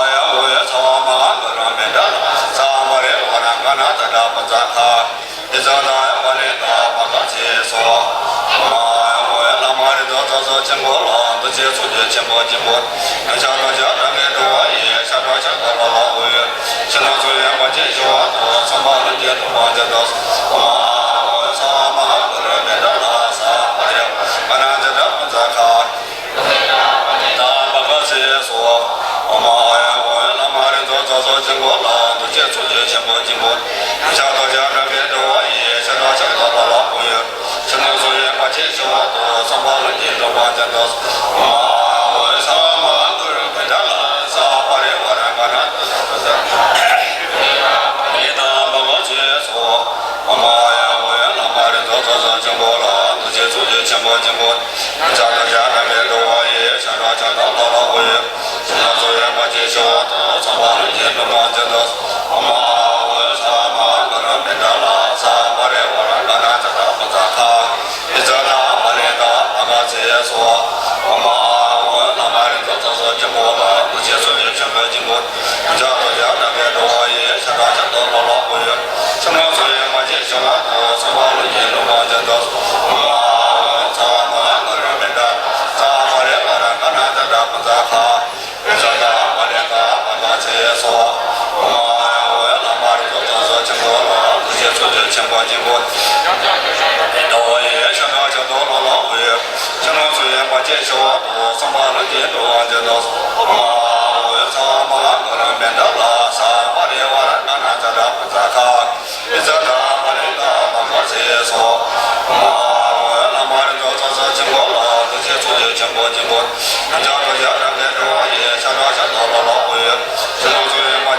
ཨཱཿཧཱུྃ་ཧོཿ་ས་མ་ཧཱ་གུ་རུ་པཎྜི་ཏ་ལ། ས་པ་རི་ཝཱ་ར་ག་ཎ་ཛྙཱ་ན་པྲཛྙཱ་ཁ། ཏིཥྛ་ཏ་པཱ་ལི་ཏ་བྷ་ག་ཙི་སྭཱ་ཧཱ། ཨོཾ་ཨཱཿཧཱུྃ་ཧོཿ་བླ་མ་རིག་འཛིན་ཚོགས་གཙོ་ཆེན་པོ་ལ། ཐུགས་རྗེ་ཚུལ་ཁྲིམས་ཆེན་པོ་སྦྱིན་པོ། ཕྱག་རྡོར་ཕྱག་བྲམ་པའི་འགྲོ་བ་ཡི། ཕྱག་དྲག་ཕྱག་རྡོར་ལ་ལག་པོ་ཡོད། ཕྱི་ནང་གསུམ་ཡོད་པ་ཅིག་ཞི་བར་དུ། མཚན་མ་ལྷུན་གྱིས་གྲུབ་པར་མཛད་དུ་གསོལ། ཨོཾ་ཨཱཿཧཱུྃ་ཧོཿ་ས་མ་ཧཱ་གུ་རུ་པཎྜི་ཏ་ལ། ས་པ་རི་ཝཱ་ར་ག་ཎ་ཛྙཱ་ན་པྲཛྙཱ་ཁ། ཏིཥྛ་ཏ་བྷ་ག་ཙི་སྭཱ་ཧཱ། ཨོཾ་ཨཱཿཧཱུྃ་ཧོཿ་བླ་མ་རིག་འཛིན་ཚོགས་གཙོ་ཆེན་པོ་ལ། ཐུགས་རྗེ་ཚུལ་ཁྲིམས་ཆེན་པོ་སྦྱིན་པོ། ཕྱག་རྡོར་ཕྱག་བྲམ་པའི་འགྲོ་བ་ཡི། ཕྱག་དྲག་ཕྱག་རྡོར་ལ་ལག་པོ་ཡོད། ཕྱི་ནང་གསུམ་ཡོད་པ་ཅིག་ཞི་བར་དུ། མཚན་མ་ལྷུན་གྱིས་གྲུབ་པར་མཛད་དུ་གསོལ། ཨོཾ་ཨཱཿཧཱུྃ་ཧོཿ་ས་མ་ཧཱ་གུ་རུ་པཎྜི་ཏ་ལ། ས་པ་རི་ཝཱ་ར་ག་ཎ་ཛྙཱ་ན་པྲཛྙཱ་ཁ། ཏིཥྛ་ཏ་བྷ་ག་ཙི་སྭཱ་ཧཱ། ཨོཾ་ཨཱཿཧཱུྃ་ཧོཿ་བླ་མ་རིག་འཛིན་ཚོགས་གཙོ་ཆེན་པོ་ལ། ཐུགས་རྗེ་ཚུལ་ཁྲིམས་ཆེན་པོ་སྦྱིན་པོ། ཕྱག་རྡོར་ཕྱག་བྲམ་པའི་འགྲོ་བ་ཡི། ཕྱག་དྲག་ཕྱག་རྡོར་ལ་ལག་པོ་ཡོད། ཕྱི་ནང་གསུམ་ཡོད་པ་ཅིག་ཞི་བར་དུ། མཚན་མ་ལྷུན་གྱིས་གྲུབ་པར་མཛད་དུ་གསོལ། ཨོཾ་ཨཱཿཧཱུྃ་ཧོཿ་ས་མ་ཧཱ་གུ་རུ་པཎྜི་ཏ་ལ། ས་པ་རི་ཝཱ་ར་ག་ཎ་ཛྙཱ་ན་པྲཛྙཱ་ཁ། ཏིཥྛ་ཏ་པཱ་ལི་ཏ་བྷ་ག་ཙི་སྭཱ་ཧཱ། ཨོཾ་ཨཱཿཧཱུྃ་ཧོཿ་བླ་མ་རིག་འཛིན་ཚོགས་གཙོ་ཆེན་པོ་ལ། ཐུགས་རྗེ་ཚུལ་ཁྲིམས་ཆེན་པོ་སྦྱིན་པོ། ཕྱག་རྡོར་ཕྱག་བྲམ་པའི་འགྲོ་བ་ཡི། ཕྱག་དྲག་ཕྱག་རྡོར་ལ་ལག་པོ་ཡོད། ཕྱི་ནང་གསུམ་ཡོད་པ་ཅིག་ཞི་བར་དུ། མཚན་མ་ལྷུན་གྱིས་གྲུབ་པར་མཛད་དུ་གསོལ། ཨོཾ་ཨཱཿཧཱུྃ་ཧོཿ་ས་མ་ཧཱ་གུ་རུ་པཎྜི་ཏ། ས་པ་རི་ཝཱ་ར་ག་ཎ་ཛྙཱ་ན་པྲཛྙཱ་ཁ། ཏིཥྛ་ཏ་པཱ་ལི་ཏ་བྷ་ག་ཙི་སྭཱ་ཧཱ། ཨོཾ་ཨཱཿཧཱུྃ་ཧོཿ་བླ་མ་རིག་འཛིན་ཚོགས་གཙོ་ཆེན་པོ་ལ། ཐུགས་རྗེ་ཚུལ་ཁྲིམས་ཆེན་པོ་སྦྱིན་པོ། འགྲོ་བ་ཡི། ཕྱག་དྲག་ཕྱག་རྡོར་ལ་ལག་པོ་ཡོད། ཕྱི་ནང་གསུམ་ཡོད་པ་ཅིག་ཞི་བར་དུ། མཚན་མ་ལྷུན་གྱིས་གྲུབ་པར་མཛད་དུ་གསོལ། ཨོཾ་ཨཱཿཧཱུྃ་ཧོཿ་ས་མ་ཧཱ་གུ་རུ་པཎྜི་ཏ་ལ། ས་པ་རི་ཝཱ་ར་ག་ཎ་ཛྙཱ་ན་པྲཛྙཱ་ཁ། ཏིཥྛ་ཏ་པཱ་ལི་ཏ་བྷ་ག་ཙི་སྭཱ་ཧཱ། ཨོཾ་ཨཱཿཧཱུྃ་ཧོཿ་བླ་མ་རིག་འཛིན་ཚོགས་གཙོ་ཆེན་པོ་ལ། ཐུགས་རྗེ་ཚུལ་ཁྲིམས་ཆེན་པོ་སྦྱིན་པོ། ཕྱག་རྡོར་ཕྱག་བྲམ་པའི་འགྲོ་བ་ཡི། ཕྱག་དྲག་ཕྱག་རྡོར་ལ་ལག་པོ་ཡོད། ཕྱི་ནང་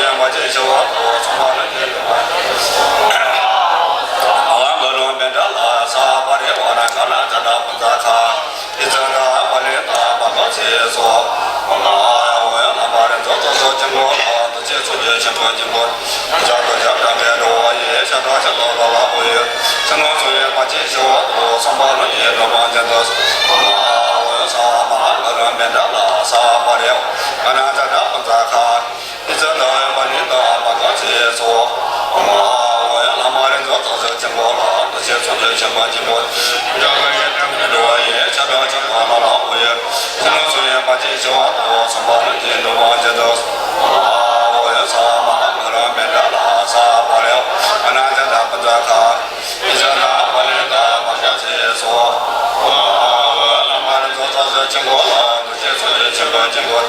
གསུམ་ཡོད་པ་ཅིག་ཞི་བར་དུ། མཚན་མ་ལྷུན་གྱིས་གྲུབ་པར་མཛད་དུ་གསོལ། ཨོཾ་ཨཱཿཧཱུྃ་ཧོཿ་ས་མ་ཧཱ་གུ་རུ་པཎྜི་ཏ་ལ། ས་པ་རི་ཝཱ་ར་ག་ཎ་ཛྙཱ་ན་པྲཛྙཱ་ཁ། ཏིཥྛ་ཏ་པཱ་ལི་ཏ་བྷ་ག་ཙི་སྭཱ་ཧཱ། ཨོཾ་ཨཱཿཧཱུྃ་ཧོཿ་བླ་མ་རིག་འཛིན་ཚོགས་གཙོ་ཆེན་པོ་ལ། ཐུགས་རྗེ་ཚུལ་ཁྲིམས་ཆེན་པོ་སྦྱིན་པོ། ཕྱག་རྡོར་ཕྱག་བྲམ་པའི་འགྲོ་བ་ཡི། ཕྱག་དྲག་ཕྱག་རྡོར་ལ་ལག་པོ་ཡོད། ཕྱི་ནང་གསུམ་ཡོད་པ་ཅིག་ཞི་བར་དུ། མཚན་མ་ལྷུན་གྱིས་གྲུབ་པར་མཛད་དུ་གསོལ། ཨོཾ་ཨཱཿཧཱུྃ་ཧོཿ་ས་པ་རི་ཝཱ་ར་ག་ཎ་ཛྙཱ་ན་པྲཛྙཱ་ཁ། ཏིཥྛ་ཏ་པཱ་ལི་ཏ་བྷ་ག་ཙི་སྭཱ་ཧཱ། ཨོཾ་ཨཱཿཧཱུྃ་ཧོཿ་བླ་མ་རིག་འཛིན་ཚོགས་གཙོ་ཆེན་པོ་ལ། ཐུགས་རྗེ་ཚུལ་ཁྲིམས་ཆེན་པོ་སྦྱིན་པོ། ཕྱག་རྡོར་ཕྱག་བྲམ་པའི་འགྲོ་བ་ཡི། ཕྱག་དྲག་ཕྱག་རྡོར་ལ་ལག་པོ་ཡོད། ཕྱི་ནང་གསུམ་ཡོད་པ་ཅིག་ཞི་བར་དུ། མཚན་མ་ལྷུན་གྱིས་གྲུབ་པར་མཛད་དུ་གསོལ། ཨོཾ་ཨཱཿཧཱུྃ་ཧོཿ་ས་མ་ཧཱ་གུ་རུ་པཎྜི་ཏ་ལ། ས་པ་རི་ཝཱ་ར་ག་ཎ་ཛྙཱ་ན་པྲཛྙཱ་ཁ། ཏིཥྛ་ཏ་པཱ་ལི་ཏ་བྷ་ག་ཙི་སྭཱ་ཧཱ། ཨོཾ་ཨཱཿཧཱུྃ་ཧོཿ་བླ་མ་རིག་འཛིན་ཚོགས་གཙོ་ཆེན་པོ་ལ། ཐུགས་རྗེ་ཚུལ་ཁྲིམས་ཆེན་པོ་སྦྱིན་པོ། ཕྱག་རྡོར་ཕྱག་བྲམ་པའི་འགྲོ་བ་ཡི། ཕྱག་དྲག་ཕྱག་རྡོར་ལ་ལག་པོ་ཡོད། ཕྱི་ནང་གསུམ་ཡོད་པ་ཅིག་ཞི་བར་དུ། མཚན་མ་ལྷུན་གྱིས་གྲུབ་པར་མཛད་དུ་གསོལ། ཨོཾ་ཨཱཿཧཱུྃ་ཧོཿ་ས་མ་ཧཱ་གུ་རུ་པཎྜི་ཏ་ལ། ས་པ་རི་ཝཱ་ར་ག་ཎ་ཛྙཱ་ན་པྲཛྙཱ་ཁ། ཏིཥྛ་ཏ་པཱ་ལི་ཏ་བྷ་ག་ཙི་སྭཱ་ཧཱ། ཨོཾ་ཨཱཿཧཱུྃ་ཧོཿ་བླ་མ་རིག་འཛིན་ཚོགས་གཙོ་ཆེན་པོ་ལ། ཐུགས་རྗེ་ཚུལ་ཁྲིམས་ཆེན་པོ་སྦྱིན་པོ།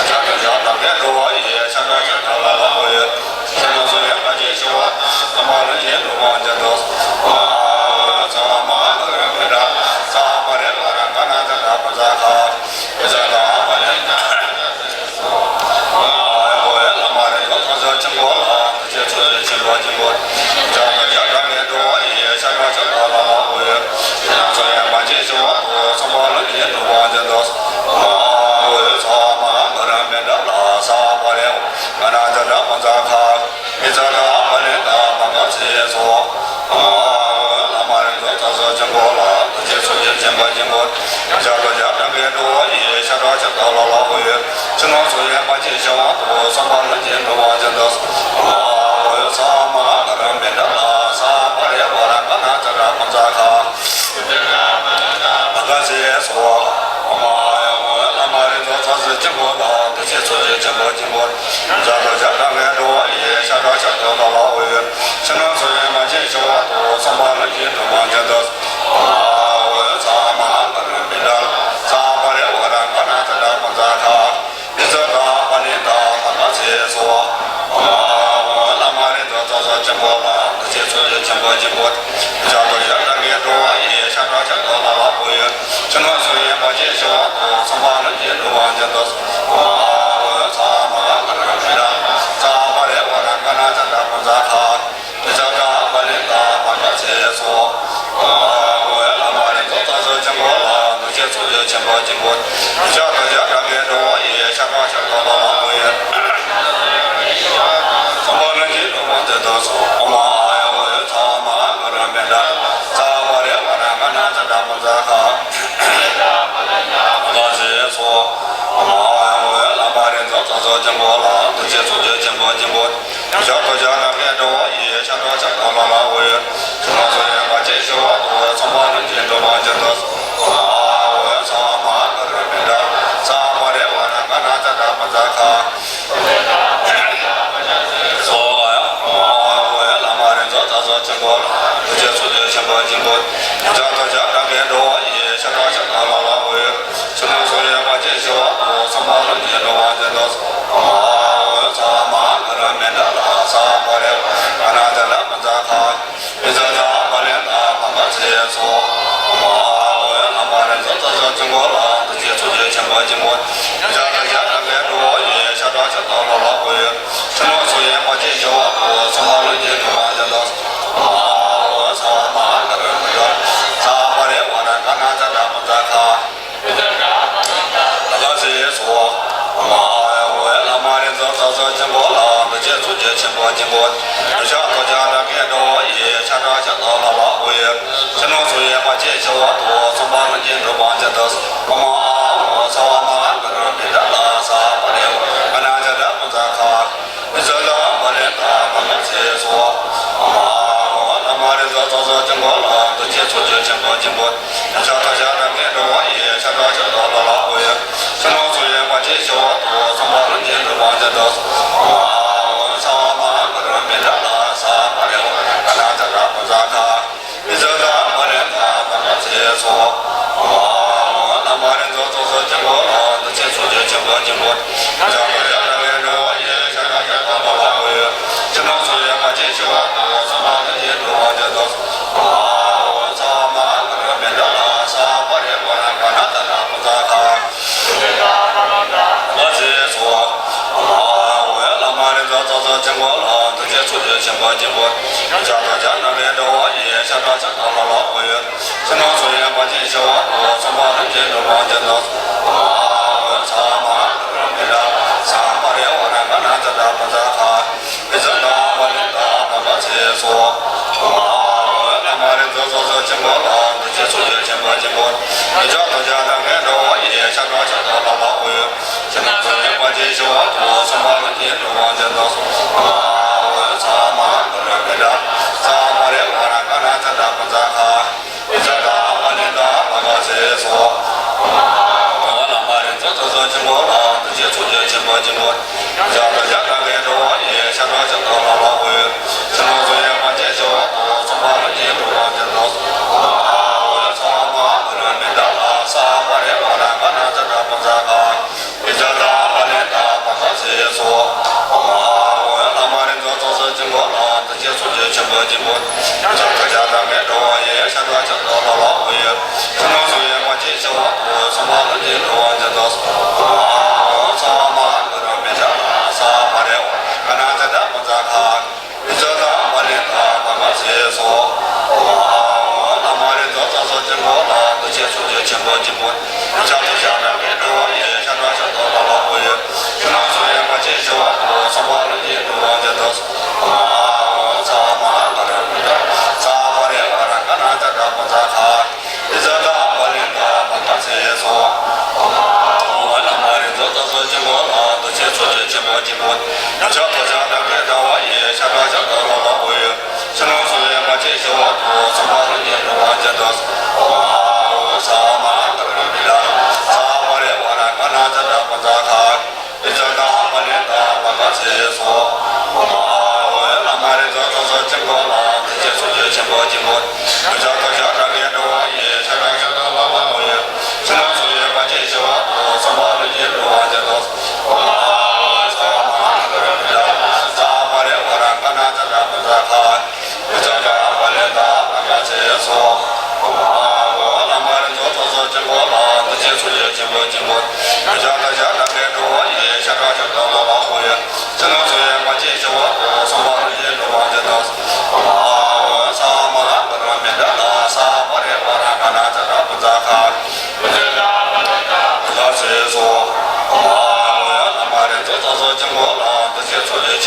ཕྱག་རྡོར་ཕྱག་བྲམ་པའི་འགྲོ་བ་ཡི། ཕྱག་དྲག་ཕྱག་རྡོར་ལ་ལག་པོ་ཡོད། ཕྱི་ནང་གསུམ་ཡོད་པ་ཅིག་ཞི་བར་དུ། མཚན་མ་ལྷུན་གྱིས་གྲུབ་པར་མཛད་དུ་གསོལ། ཨོཾ་ཨཱཿཧཱུྃ་ཧོཿ་ས་མ་ཧཱ་གུ་རུ་པཎྜི་ཏ། ས་པ་རི་ཝཱ་ར་ག་ཎ་ཛྙཱ་ན་པྲཛྙཱ་ཁ། ཏིཥྛ་ཏ་པཱ་ལི་ཏ། ཨོཾ་ཨཱཿཧཱུྃ་ཧོཿ་བླ་མ་རིག་འཛིན་ཚོགས་གཙོ་ཆེན་པོ་ལ། ཐུགས་རྗེ་ཚུལ་ཁྲིམས་ཆེན་པོ་སྦྱིན་པོ། ཕྱག་རྡོར་ཕྱག་བྲམ་པའི་འགྲོ་བ་ཡི། ཕྱག་དྲག་ཕྱག་རྡོར་ལ་ལག་པོ་ཡོད། ཕྱི་ནང་གསུམ་ཡོད་པ་ཅིག་ཞི་བར་དུ། མཚན་མ་ལྷུན་གྱིས་གྲུབ་པར་མཛད་དུ་གསོལ། ཨོཾ་ཨཱཿཧཱུྃ་ཧོཿ་ས་མ་ཧཱ་གུ་རུ་པཎྜི་ཏ་ལ། ས་པ་རི་ཝཱ་ར་ག་ཎ་ཛྙཱ་ན་པྲཛྙཱ་ཁ། ཏིཥྛ་ཏ་པཱ་ལི་ཏ་བྷ་ག་ཙི་སྭཱ་ཧཱ།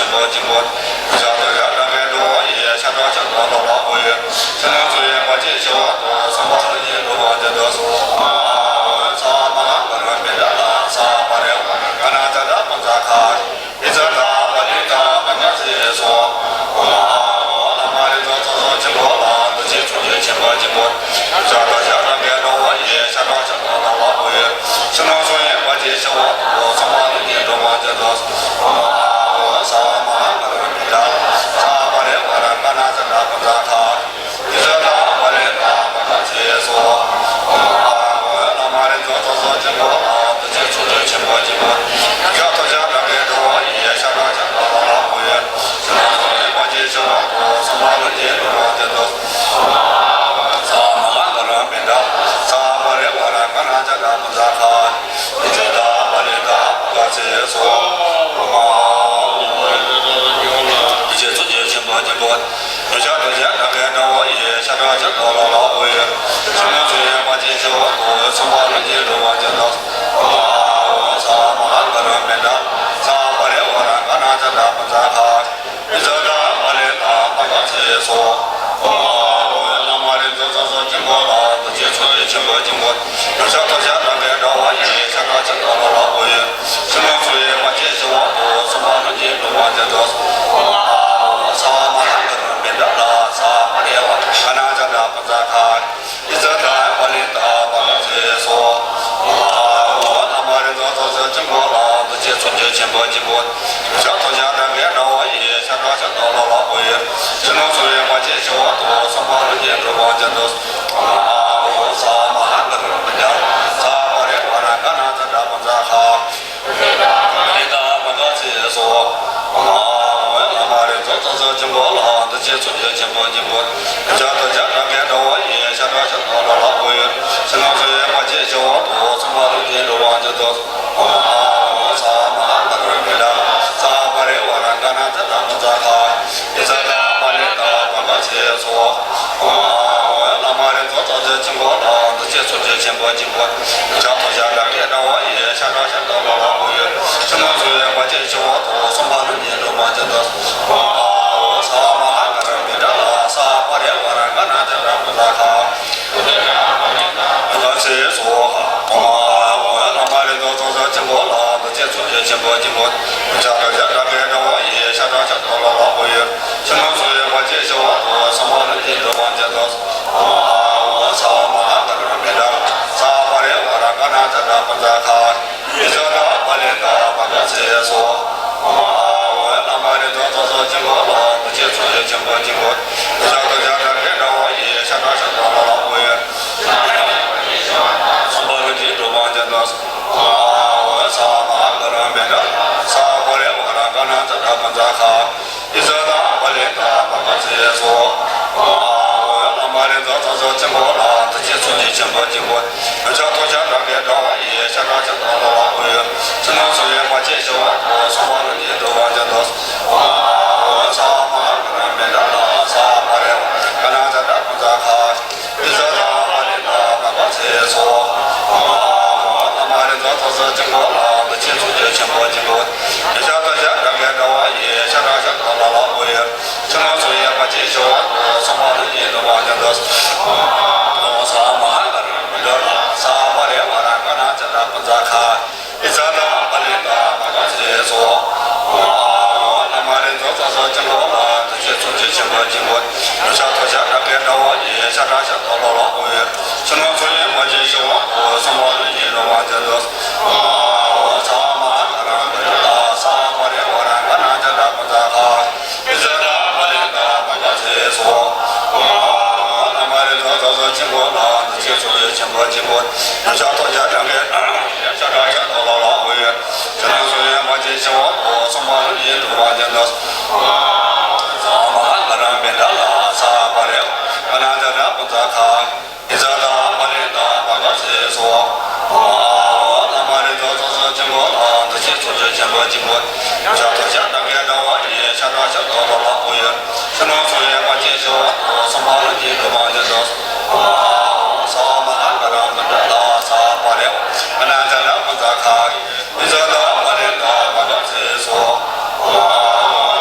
ཆེན་པོ་སྦྱིན་པོ། ཕྱག་ཏུ་ཡར་བསྐྱེད་དགེ་སྒྲུབ་པ་ཡི། ཕྱག་རྒྱ་ཆེན་པོ་ལ་ལག་པ་ཡོད། ཕྱི་ནང་གསུམ་ཡན་པ་ཅན་ཞི་བ་དང་། སེམས་པ་ལྷུན་གྱིས་གྲུབ་པར་བྱེད་དོ། ཨོཾ་ཨཱཿཧཱུྃ་མ་ཧཱ་ག་རུ་པཎྜི་ཏ། ས་པ་རི་ཝཱ་ར་ག་ཎ་ཛྙཱ་ན་པུ་ཙྪ་ཁ། ཨི་ཛ་ཏ་པཱ་ལི་ཏ་བྷ་ག་སེ་སྭཱ་ཧཱ། ཨོཾ་ཨཱཿཧཱུྃ་བླ་མ་རིག་འཛིན་རྩལ་གསུམ་སྦྱིན་པ་ལ། འདུ་བྱེད་མཚོན་ཆ་ཆེན་པོ་སྦྱིན་པོ། ཕྱག་ཏུ་ཡར་བསྐྱེད་དགེ་སྒྲུབ་པ་ཡི། ཕྱག་རྒྱ་ཆེན་པོ་ལ་ལག་པ་ཡོད། ཕྱི་ནང་གསུམ་ཡན་པ་ཅན་ཞི་བ་དང་། སེམས་པ་ལྷུན་གྱིས་གྲུབ་པར་བྱེད་དོ། ཨོཾ་ཨཱཿཧཱུྃ་ས་མ་ཧཱ་ག་རུ་པཎྜི་ཏ། ས་པ་རི་ཝཱ་ར་ག་ཎ་ཛྙཱ་ན་པུ་ཙྪ་ཁ། ཨི་ཛ་ཏ་པཱ་ལི་ཏ་བྷ་ག་སེ་སྭཱ་ཧཱ། ཨོཾ་ཨཱཿཧཱུྃ་བླ་མ་རིག་འཛིན་རྩལ་གསུམ་སྦྱིན་པ་ལ། འདུ་བྱེད་མཚོན་ཆ་ཆེན་པོ་སྦྱིན་པོ། ཕྱག་ཏུ་ཡར་བསྐྱེད་དགེ་སྒྲུབ་པ་ཡི། ཕྱག་རྒྱ་ཆེན་པོ་ལ་ལག་པ་ཡོད། ཕྱི་ནང་གསུམ་ཡན་པ་ཅན་ཞི་བ་དང་། སེམས་པ་ལྷུན་གྱིས་གྲུབ་པར་བྱེད་དོ། ཨོཾ་ཨཱཿཧཱུྃ་ས་མ་ཧཱ་ག་རུ་པཎྜི་ཏ། ས་པ་རི་ཝཱ་ར་ག་ཎ་ཛྙཱ་ན་པུ་ཙྪ་ཁ། ཨི་ཛ་ཏ་པཱ་ལི་ཏ་བྷ་ག་སེ་སྭཱ་ཧཱ། འདུ་བྱེད་མཚོན་ཆ་ཆེན་པོ་སྦྱིན་པོ། ཕྱག་ཏུ་ཡར་བསྐྱེད་དགེ་སྒྲུབ་པ་ཡི། ཕྱག་རྒྱ་ཆེན་པོ་ལ་ལག་པ་ཡོད། ཕྱི་ནང་གསུམ་ཡན་པ་ཅན་ཞི་བ་དང་། སེམས་པ་ལྷུན་གྱིས་གྲུབ་པར་བྱེད་དོ། ཨོཾ་ཨཱཿཧཱུྃ་ས་མ་ཧཱ་ག་རུ་པཎྜི་ཏ། ས་པ་རི་ཝཱ་ར་ག་ཎ་ཛྙཱ་ན་པུ་ཙྪ་ཁ། ཨི་ཛ་ཏ་པཱ་ལི་ཏ་བྷ་ག་སེ་སྭཱ་ཧཱ། ཨོཾ་ཨཱཿཧཱུྃ་བླ་མ་རིག་འཛིན་རྩལ་གསུམ་སྦྱིན་པ་ལ། འདུ་བྱེད་མཚོན་ཆ་ཆེན་པོ་སྦྱིན་པོ། ཕྱག་ཏུ་ཡར་བསྐྱེད་དགེ་སྒྲུབ་པ་ཡི། ཕྱག་རྒྱ་ཆེན་པོ་ལ་ལག་པ་ཡོད། ཕྱི་ནང་གསུམ་ཡན་པ་ཅན་ཞི་བ་དང་། སེམས་པ་ལྷུན་གྱིས་གྲུབ་པར་བྱེད་དོ། ཨོཾ་ཨཱཿཧཱུྃ་ས་མ་ཧཱ་ག་རུ་པཎྜི་ཏ། ས་པ་རི་ཝཱ་ར་ག་ཎ་ཛྙཱ་ན་པུ་ཙྪ་ཁ། ཨི་ཛ་ཏ་པཱ་ལི་ཏ་བྷ་ག་སེ་སྭཱ་ཧཱ། ཨོཾ་ཨཱཿཧཱུྃ་བླ་མ་རིག་འཛིན་རྩལ་གསུམ་སྦྱིན་པ་ལ། འདུ་བྱེད་མཚོན་ཆ་ཆེན་པོ་སྦྱིན་པོ། ཕྱག་ཏུ་ཡར་བསྐྱེད་དགེ་སྒྲུབ་པ་ཡི། ཕྱག་རྒྱ་ཆེན་པོ་ལ་ལག་པ་ཡོད། ཕྱི་ནང་གསུམ་ཡན་པ་ཅན་ཞི་བ་དང་། སེམས་པ་ལྷུན་གྱིས་གྲུབ་པར་བྱེད་དོ། ཨོཾ་ཨཱཿཧཱུྃ་ས་མ་ཧཱ་ག་རུ་པཎྜི་ཏ། ས་པ་རི་ཝཱ་ར་ག་ཎ་ཛྙཱ་ན་པུ་ཙྪ་ཁ། ཨི་ཛ་ཏ་པཱ་ལི་ཏ་བྷ་ག་སེ་སྭཱ་ཧཱ། ཨོཾ་ཨཱཿཧཱུྃ་བླ་མ་རིག་འཛིན་རྩལ་གསུམ་སྦྱིན་པ་ལ། འདུ་བྱེད་མཚོན་ཆ་ཆེན་པོ་སྦྱིན་པོ། ཕྱག་ཏུ་ཡར་བསྐྱེད་དགེ་སྒྲུབ་པ་ཡི། ཕྱག་རྒྱ་ཆེན་པོ་ལ་ལག་པ་ཡོད། ཕྱི་ནང་གསུམ་ཡན་པ་ཅན་ཞི་བ་དང་། སེམས་པ་ལྷུན་གྱིས་གྲུབ་པར་བྱེད་དོ། ཨོཾ་ཨཱཿཧཱུྃ་ས་མ་ཧཱ་ག་རུ་པཎྜི་ཏ། ས་པ་རི་ཝཱ་ར་ག་ཎ་ཛྙཱ་ན་པུ་ཙྪ་ཁ། ཨི་ཛ་ཏ་པཱ་ལི་ཏ་བྷ་ག་སེ་སྭཱ་ཧཱ། ཨོཾ་ཨཱཿཧཱུྃ་བླ་མ་རིག་འཛིན་རྩལ་གསུམ་སྦྱིན་པ་ལ། འདུ་བྱེད་མཚོན་ཆ་ཆེན་པོ་སྦྱིན་པོ། ཕྱག་ཏུ་ཡར་བསྐྱེད་དགེ་སྒྲུབ་པ་ཡི། ཕྱག་རྒྱ་ཆེན་པོ་ལ་ལག་པ་ཡོད། ཕྱི་ནང་གསུམ་ཡན་པ་ཅན་ཞི་བ་དང་། སེམས་པ་ལྷུན་གྱིས་གྲུབ་པར་བྱེད་དོ། ཨོཾ་ཨཱཿཧཱུྃ་ས་མ་ཧཱ་ག་རུ་པཎྜི་ཏ། ས་པ་རི་ཝཱ་ར་ག་ཎ་ཛྙཱ་ན་པུ་ཙྪ་ཁ། ཨི་ཛ་ཏ་པཱ་ལི་ཏ་བྷ་ག་སེ་སྭཱ་ཧཱ། ཨོཾ་ཨཱཿཧཱུྃ་བླ་མ་རིག་འཛིན་རྩལ་གསུམ་སྦྱིན་པ་ལ། འདུ་བྱེད་མཚོན་ཆ་ཆེན་པོ་སྦྱིན་པོ། ཕྱག་ཏུ་ཡར་བསྐྱེད་དགེ་སྒྲུབ་པ་ཡི། ཕྱག་རྒྱ་ཆེན་པོ་ལ་ལག་པ་ཡོད། ཕྱི་ནང་གསུམ་ཡན་པ་ཅན་ཞི་བ་དང་། སེམས་པ་ལྷུན་གྱིས་གྲུབ་པར་བྱེད་དོ། ཨོཾ་ཨཱཿཧཱུྃ་ས་མ་ཧཱ་ག་རུ་པཎྜི་ཏ། ས་པ་རི་ཝཱ་ར་ག་ཎ་ཛྙཱ་ན་པུ་ཙྪ་ཁ། ཨི་ཛ་ཏ་པཱ་ལི་ཏ་བྷ་ག་སེ་སྭཱ་ཧཱ། ཨོཾ་ཨཱཿཧཱུྃ་བླ་མ་རིག་འཛིན་རྩལ་གསུམ་སྦྱིན་པ་ལ། འདུ་བྱེད་མཚོན་ཆ་ཆེན་པོ་སྦྱིན་པོ། ཕྱག་ཏུ་ཡར་བསྐྱེད་དགེ་སྒྲུབ་པ་ཡི། ཕྱག་རྒྱ་ཆེན་པོ་ལ་ལག་པ་ཡོད། སེམས་པ་ལྷུན་གྱིས་གྲུབ་པར་བྱེད་དོ། ཨོཾ་ཨཱཿཧཱུྃ་ས་མ་ཧཱ་ག་རུ་པཎྜི་ཏ། ས་པ་རི་ཝཱ་ར་ག་ཎ་ཛྙཱ་ན་པུ་ཙྪ་ཁ། ཨི་ཛ་ཏ་པཱ་ལི་ཏ་བྷ་ག་སེ་སྭཱ་ཧཱ། ཨོཾ་ཨཱཿཧཱུྃ་བླ་མ་རིག་འཛིན་རྩལ་གསུམ་སྦྱིན་པ་ལ། འདུ་བྱེད་མཚོན་ཆ་ཆེན་པོ་སྦྱིན་པོ། ཕྱག་ཏུ་ཡར་བསྐྱེད་དགེ་སྒྲུབ་པ་ཡི། ཕྱག་རྒྱ་ཆེན་པོ་ལ་ལག་པ་ཡོད། ཕྱི་ནང་གསུམ་ཡན་པ་ཅན་ཞི་བ་དང་། སེམས་པ་ལྷུན་གྱིས་གྲུབ་པར་བྱེད་དོ། ཨོཾ་ཨཱཿཧཱུྃ་ས་མ་ཧཱ་ག་རུ་པཎྜི་ཏ། ས་པ་རི་ཝཱ་ར་ག་ཎ་ཛྙཱ་ན་པུ་ཙྪ་ཁ། ཨི་ཛ་ཏ་པཱ་ལི་ཏ་བྷ་ག་སེ་སྭཱ་ཧཱ། ཨོཾ་ཨཱཿཧཱུྃ་བླ་མ་རིག་འཛིན་རྩལ་གསུམ་སྦྱིན་པ་ལ། འདུ་བྱེད་མཚོན་ཆ་ཆེན་པོ་སྦྱིན་པོ། ཕྱག་ཏུ་ཡར་བསྐྱེད་དགེ་སྒྲུབ་པ་ཡི། ཕྱག་རྒྱ་ཆེན་པོ་ལ་ལག་པ་ཡོད། ཕྱི་ནང་གསུམ་ཡན་པ་ཅན་ཞི་བ་དང་། སེམས་པ་ལྷུན་གྱིས་གྲུབ་པར་བྱེད་དོ། ཨོཾ་ཨཱཿཧཱུྃ་ས་མ་ཧཱ་ག་རུ་པཎྜི་ཏ། ས་པ་རི་ཝཱ་ར་ག་ཎ་ཛྙཱ་ན་པུ་ཙྪ་ཁ། ཨི་ཛ་ཏ་པཱ་ལི་ཏ་བྷ་ག་སེ་སྭཱ་ཧཱ། ཨོཾ་ཨཱཿཧཱུྃ་བླ་མ་རིག་འཛིན་རྩལ་གསུམ་སྦྱིན་པ་ལ། འདུ་བྱེད་མཚོན་ཆ་ཆེན་པོ་སྦྱིན་པོ། ཕྱག་ཏུ་ཡར་བསྐྱེད་དགེ་སྒྲུབ་པ་ཡི། ཕྱག་རྒྱ་ཆེན་པོ་ལ་ལག་པ་ཡོད། ཕྱི་ནང་གསུམ་ཡན་པ་ཅན་ཞི་བ་དང་། སེམས་པ་ལྷུན་གྱིས་གྲུབ་པར་བྱེད་དོ། ཨོཾ་ཨཱཿཧཱུྃ་ས་མ་ཧཱ་ག་རུ་པཎྜི་ཏ། ས་པ་རི་ཝཱ་ར་ག་ཎ་ཛྙཱ་ན་པུ་ཙྪ་ཁ། ཨི་ཛ་ཏ་པཱ་ལི་ཏ་བྷ་ག་སེ་སྭཱ་ཧཱ། ཨོཾ་ཨཱཿཧཱུྃ་བླ་མ་རིག་འཛིན་རྩལ་གསུམ་སྦྱིན་པ་ལ། འདུ་བྱེད་མཚོན་ཆ་ཆེན་པོ་སྦྱིན་པོ། ཕྱག་ཏུ་ཡར་བསྐྱེད་དགེ་སྒྲུབ་པ་ཡི། ཕྱག་རྒྱ་ཆེན་པོ་ལ་ལག་པ་ཡོད། ཕྱི་ནང་གསུམ་ཡན་པ་ཅན་ཞི་བ་དང་། སེམས་པ་ལྷུན་གྱིས་གྲུབ་པར་བྱེད་དོ། ཨོཾ་ཨཱཿཧཱུྃ་ས་མ་ཧཱ་ག་རུ་པཎྜི་ཏ། ས་པ་རི་ཝཱ་ར་ག་ཎ་ཛྙཱ་ན་པུ་ཙྪ་ཁ། ཨི་ཛ་ཏ་པཱ་ལི་ཏ་བྷ་ག་སེ་སྭཱ་ཧཱ། ཨོཾ་ཨཱཿཧཱུྃ་བླ་མ་རིག་འཛིན་རྩལ་གསུམ་སྦྱིན་པ་ལ། འདུ་བྱེད་མཚོན་ཆ་ཆེན་པོ་སྦྱིན་པོ། ཕྱག་ཏུ་ཡར་བསྐྱེད་དགེ་སྒྲུབ་པ་ཡི། ཕྱག་རྒྱ་ཆེན་པོ་ལ་ལག་པ་ཡོད། ཕྱི་ནང་གསུམ་ཡན་པ་ཅན་ཞི་བ་དང་། སེམས་པ་ལྷུན་གྱིས་གྲུབ་པར་བྱེད་དོ། ཨོཾ་ཨཱཿཧཱུྃ་ས་མ་ཧཱ་ག་རུ་པཎྜི་ཏ། ས་པ་རི་ཝཱ་ར་ག་ཎ་ཛྙཱ་ན་པུ་ཙྪ་ཁ། ཨི་ཛ་ཏ་པཱ་ལི་ཏ་བྷ་ག་སེ་སྭཱ་ཧཱ། ཨོཾ་ཨཱཿཧཱུྃ་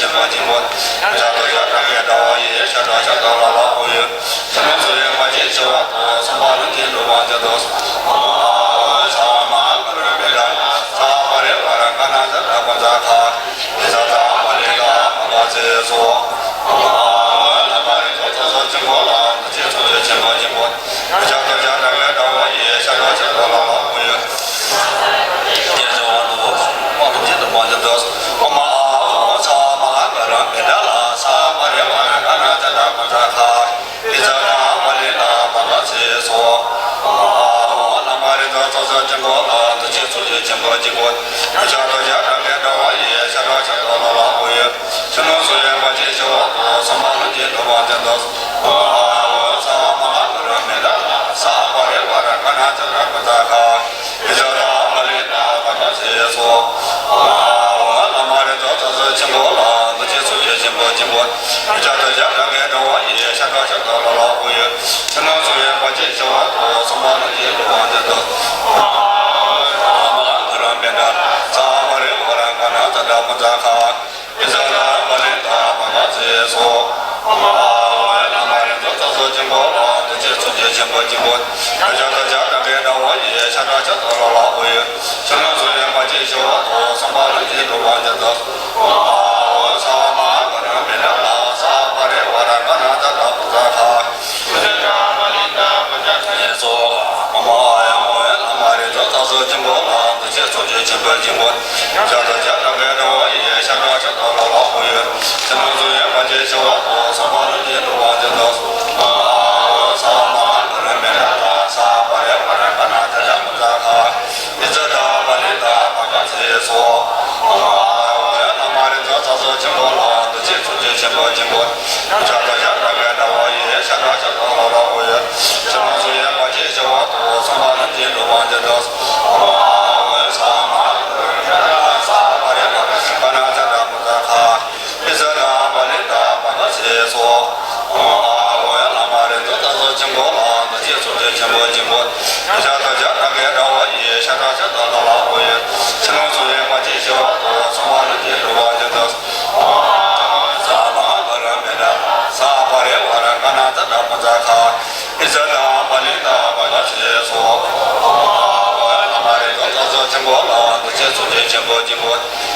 ཆེན་པོ་གཅིག་པུ། ཕྱག་རྡོ་རྗེ་གྲགས་པའི་དགྲ་བོ་ཡི། ཞབས་ཁྲ་ཆེན་པོ་ལ་ལ་ཕུལ་ཡོད། ཕྱི་ནང་གསུམ་ཡན་པ་ཅན་ཞི་བ་དང་། གསུམ་པ་ལྷུན་གྱིས་གྲུབ་པ་ཉིད་དུ་གསུངས། ཨོཾ་ཨཱཿཧཱུྃ་ས་མ་ཧཱ་གུ་རུ་པཎྜི་ཏ། ས་པ་རི་ཝཱ་ར་ག་ཎ་ཙ་ན་དྷ་པུ་ཙ་གྷ། ཨི་ཛ་ཏ་པ་ལི་ཏ་བྷ་ག་ཙི་སྭཱ་ཧཱ། ཨོཾ་ཨཱཿཧཱུྃ་བླ་མ་རིགས་དྲུག་རྩ་གསུམ་དཀྱིལ་འཁོར་ལ། འདུ་བྱེད་ཚོགས་ཀྱི་ཆེན་པོ་གཅིག་པུ། ཕྱག་རྡོ་རྗེ་གྲགས་པའི་དགྲ་བོ་ཡི། ཞབས་ཁྲ་ཆེན་པོ་ལ་ལ་ཕུལ་ཡོད། ཨོཾ་ཨཱཿཧཱུྃ་ས་མ་ཧཱ་གུ་རུ་པཎྜི་ཏ། ཨོཾ་ཨཱཿཧཱུྃ་ས་མ་ཧཱ་གུ་རུ་པཎྜི་ཏ་ལ། ས་པ་རི་ཝཱ་ར་ག་ཎ་ཙ་ན་དྷ་པུ་ཙ་གྷ། ཨི་ཛ་ཏ་པ་ལི་ཏ་བྷ་ག་ཙི་སྭཱ་ཧཱ། ཨོཾ་ཨཱཿཧཱུྃ་བླ་མ་རིགས་དྲུག་རྩ་གསུམ་དཀྱིལ་འཁོར་ལ། འདུ་བྱེད་ཚོགས་ཀྱི་ཆེན་པོ་གཅིག་པུ། ཕྱག་རྡོ་རྗེ་གྲགས་པའི་དགྲ་བོ་ཡི། ཞབས་ཁྲ་ཆེན་པོ་ལ་ལ་ཕུལ་ཡོད། ཕྱི་ནང་གསུམ་ཡན་པ་ཅན་ཞི་བ་དང་། གསུམ་པ་ལྷུན་གྱིས་གྲུབ་པ་ཉིད་དུ་གསུངས། ཨོཾ་ཨཱཿཧཱུྃ་ས་མ་ཧཱ་གུ་རུ་པཎྜི་ཏ་ལ། ས་པ་རི་ཝཱ་ར་ག་ཎ་ཙ་ན་དྷ་པུ་ཙ་གྷ། ཨི་ཛ་ཏ་པ་ལི་ཏ་བྷ་ག་ཙི་སྭཱ་ཧཱ། ཨོཾ་ཨཱཿཧཱུྃ་བླ་མ་རིགས་དྲུག་རྩ་གསུམ་དཀྱིལ་འཁོར་ལ། འདུ་བྱེད་ཚོགས་ཀྱི་ཆེན་པོ་གཅིག་པུ། ཕྱག་རྡོ་རྗེ་གྲགས་པའི་དགྲ་བོ་ཡི། ཞབས་ཁྲ་ཆེན་པོ་ལ་ལ་ཕུལ་ཡོད། ཕྱི་ནང་གསུམ་ཡན་པ་ཅན་ཞི་བ་དང་། གསུམ་པ་ལྷུན་གྱིས་གྲུབ་པ་ཉིད་དུ་གསུངས། ཨོཾ་ཨཱཿཧཱུྃ་ས་མ་ཧཱ་གུ་རུ་པཎྜི་ཏ། ས་པ་རི་ཝཱ་ར་ག་ཎ་ཙ་ན་དྷ་པུ་ཙ་གྷ། ཨི་ཛ་ཏ་པ་ལི་ཏ་བྷ་ག་ཙི་སྭཱ་ཧཱ། ཨོཾ་ཨཱཿཧཱུྃ་བླ་མ་རིགས་དྲུག་རྩ་གསུམ་དཀྱིལ་འཁོར་ལ། འདུ་བྱེད་ཚོགས་ཀྱི་ཆེན་པོ་གཅིག་པུ། ཕྱག་རྡོ་རྗེ་གྲགས་པའི་དགྲ་བོ་ཡི། ཞབས་ཁྲ་ཆེན་པོ་ལ་ལ་ཕུལ་ཡོད། ཕྱི་ནང་གསུམ་ཡན་པ་ཅན་ཞི་བ་དང་། གསུམ་པ་ལྷུན་གྱིས་གྲུབ་པ་ཉིད་དུ་གསུངས། ཨོཾ་ཨཱཿཧཱུྃ་ས་མ་ཧཱ་གུ་རུ་པཎྜི་ཏ་ལ། ས་པ་རི་ཝཱ་ར་ག་ཎ་ཙ་ན་དྷ་པུ་ཙ་གྷ། ཨོཾ་ཨཱཿཧཱུྃ་བླ་མ་རིགས་དྲུག་རྩ་གསུམ་དཀྱིལ་འཁོར་ལ། འདུ་བྱེད་ཚོགས་ཀྱི་ཆེན་པོ་གཅིག་པུ། ཕྱག་རྡོ་རྗེ་གྲགས་པའི་དགྲ་བོ་ཡི། ཞབས་ཁྲ་ཆེན་པོ་ལ་ལ་ཕུལ་ཡོད། ཕྱི་ནང་གསུམ་ཡན་པ་ཅན་ཞི་བ་དང་། གསུམ་པ་ལྷུན་གྱིས་གྲུབ་པ་ཉིད་དུ་གསུངས། ཨོཾ་ཨཱཿཧཱུྃ་ས་མ་ཧཱ་གུ་རུ་པཎྜི་ཏ་ལ། ས་པ་རི་ཝཱ་ར་ག་ཎ་ཙ་ན་དྷ་པུ་ཙ་གྷ། ཨི་ཛ་ཏ་པ་ལི་ཏ་བྷ་ག་ཙི་སྭཱ་ཧཱ། ཨོཾ་ཨཱཿཧཱུྃ་བླ་མ་རིགས་དྲུག་རྩ་གསུམ་དཀྱིལ་འཁོར་ལ། འདུ་བྱེད་ཚོགས་ཀྱི་ཆེན་པོ་གཅིག་པུ། ཕྱག་རྡོ་རྗེ་གྲགས་པའི་དགྲ་བོ་ཡི། ཞབས་ཁྲ་ཆེན་པོ་ལ་ལ་ཕུལ་ཡོད། ཕྱི་ནང་གསུམ་ཡན་པ་ཅན་ཞི་བ་དང་། གསུམ་པ་ལྷུན་གྱིས་གྲུབ་པ་ཉིད་དུ་གསུངས། ཨོཾ་ཨཱཿཧཱུྃ་ས་མ་ཧཱ་གུ་རུ་པཎྜི་ཏ་ལ། ས་པ་རི་ཝཱ་ར་ག་ཎ་ཙ་ན་དྷ་པུ་ཙ་གྷ། ཨི་ཛ་ཏ་པ་ལི་ཏ་བྷ་ག་ཙི་སྭཱ་ཧཱ། ཨོཾ་ཨཱཿཧཱུྃ་བླ་མ་རིགས་དྲུག་རྩ་གསུམ་དཀྱིལ་འཁོར་ལ། འདུ་བྱེད་ཚོགས་ཀྱི་ཆེན་པོ་གཅིག་པུ།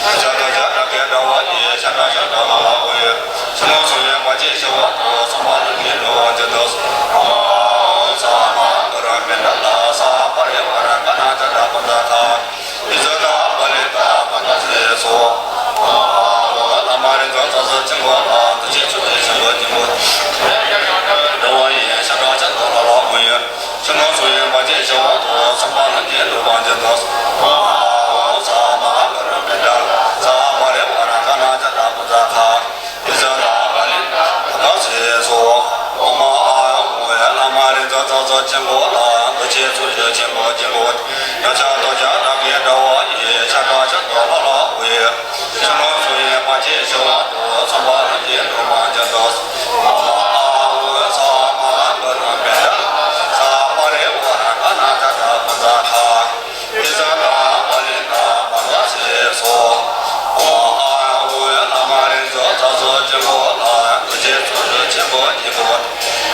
ཕྱག་རྡོ་རྗེ་གྲགས་པའི་དགྲ་བོ་ཡི། ཞབས་ཁྲ་ཆེན་པོ་ལ་ལ་ཕུལ་ཡོད། ཕྱི་ནང་གསུམ་ཡན་པ་ཅན་ཞི་བ་དང་། གསུམ་པ་ལྷུན་གྱིས་གྲུབ་པ་ཉིད་དུ་གསུངས། ཨོཾ་ཨཱཿཧཱུྃ་ས་མ་ཧཱ་གུ་རུ་པཎྜི་ཏ་ལ། ས་པ་རི་ཝཱ་ར་ག་ཎ་ཙ་ན་དྷ་པུ་ཙ་གྷ། ཨི་ཛ་ཏ་པ་ལི་ཏ་བྷ་ག་ཙི་སྭཱ་ཧཱ། ཨོཾ་ཨཱཿཧཱུྃ་བླ་མ་རིགས་དྲུག་རྩ་གསུམ་དཀྱིལ་འཁོར་ལ། འདུ་བྱེད་ཚོགས་ཀྱི་ཆེན་པོ་གཅིག་པུ། ཕྱག་རྡོ་རྗེ་གྲགས་པའི་དགྲ་བོ་ཡི། ཞབས་ཁྲ་ཆེན་པོ་ལ་ལ་ཕུལ་ཡོད། ཕྱི་ནང་གསུམ་ཡན་པ་ཅན་ཞི་བ་དང་། གསུམ་པ་ལྷུན་གྱིས་གྲུབ་པ་ཉིད་དུ་གསུངས། ཨོཾ་ཨཱཿཧཱུྃ་ས་མ་ཧཱ་གུ་རུ་པཎྜི་ཏ་ལ། ས་པ་རི་ཝཱ་ར་ག་ཎ་ཙ་ན་དྷ་པུ་ཙ་གྷ། ཨི་ཛ་ཏ་པ་ལི་ཏ་བྷ་ག་ཙི་སྭཱ་ཧཱ། ཨོཾ་ཨཱཿཧཱུྃ་བླ་མ་རིགས་དྲུག་རྩ་གསུམ་དཀྱིལ་འཁོར་ལ། འདུ་བྱེད་ཚོགས་ཀྱི་ཆེན་པོ་གཅིག་པུ། དགྲ་བོ་ཡི། ཞབས་ཁྲ་ཆེན་པོ་ལ་ལ་ཕུལ་ཡོད། ཕྱི་ནང་གསུམ་ཡན་པ་ཅན་ཞི་བ་དང་། གསུམ་པ་ལྷུན་གྱིས་གྲུབ་པ་ཉིད་དུ་གསུངས། ཨོཾ་ཨཱཿཧཱུྃ་ས་མ་ཧཱ་གུ་རུ་པཎྜི་ཏ་ལ། ས་པ་རི་ཝཱ་ར་ག་ཎ་ཙ་ན་དྷ་པུ་ཙ་གྷ། ཨི་ཛ་ཏ་པ་ལི་ཏ་བྷ་ག་ཙི་སྭཱ་ཧཱ། ཨོཾ་ཨཱཿཧཱུྃ་བླ་མ་རིགས་དྲུག་རྩ་གསུམ་དཀྱིལ་འཁོར་ལ། འདུ་བྱེད་ཚོགས་ཀྱི་ཆེན་པོ་གཅིག་པུ། ཕྱག་རྡོ་རྗེ་གྲགས་པའི་དགྲ་བོ་ཡི། ཞབས་ཁྲ་ཆེན་པོ་ལ་ལ་ཕུལ་ཡོད། ཕྱི་ནང་གསུམ་ཡན་པ་ཅན་ཞི་བ་དང་། གསུམ་པ་ལྷུན་གྱིས་གྲུབ་པ་ཉིད་དུ་གསུངས། ཨོཾ་ཨཱཿཧཱུྃ་ས་མ་ཧཱ་གུ་རུ་པཎྜི་ཏ་ལ། ས་པ་རི་ཝཱ་ར་ག་ཎ་ཙ་ན་དྷ་པུ་ཙ་གྷ། ཨི་ཛ་ཏ་པ་ལི་ཏ་བྷ་ག་ཙི་སྭཱ་ཧཱ། ཨོཾ་ཨཱཿཧཱུྃ་བླ་མ་རིགས་དྲུག་རྩ་གསུམ་དཀྱིལ་འཁོར་ལ། འདུ་བྱེད་ཚོགས་ཀྱི་ཆེན་པོ་གཅིག་པུ།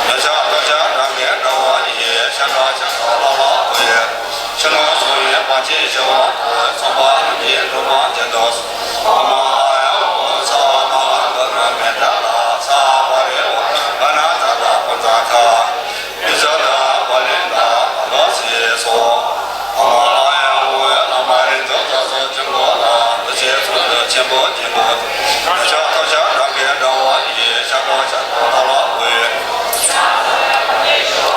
ཕྱག་རྡོ་རྗེ་གྲགས་པའི་དགྲ་བོ་ཡི། ཞབས་ཁྲ་ཆེན་པོ་ལ་ལ་ཕུལ་ཡོད། ཕྱི་ནང་གསུམ་ཡན་པ་ཅན་ཞི་བ་དང་། གསུམ་པ་ལྷུན་གྱིས་གྲུབ་པ་ཉིད་དུ་གསུངས། ཨོཾ་ཨཱཿཧཱུྃ་ས་མ་ཧཱ་གུ་རུ་པཎྜི་ཏ་ལ། ས་པ་རི་ཝཱ་ར་ག་ཎ་ཙ་ན་དྷ་པུ་ཙ་གྷ། ཨི་ཛ་ཏ་པ་ལི་ཏ་བྷ་ག་ཙི་སྭཱ་ཧཱ། ཨོཾ་ཨཱཿཧཱུྃ་བླ་མ་རིགས་དྲུག་རྩ་གསུམ་དཀྱིལ་འཁོར་ལ། འདུ་བྱེད་ཚོགས་ཀྱི་ཆེན་པོ་གཅིག་པུ། ཕྱག་རྡོ་རྗེ་གྲགས་པའི་དགྲ་བོ་ཡི། ཞབས་ཁྲ་ཆེན་པོ་ལ་ལ་ཕུལ་ཡོད།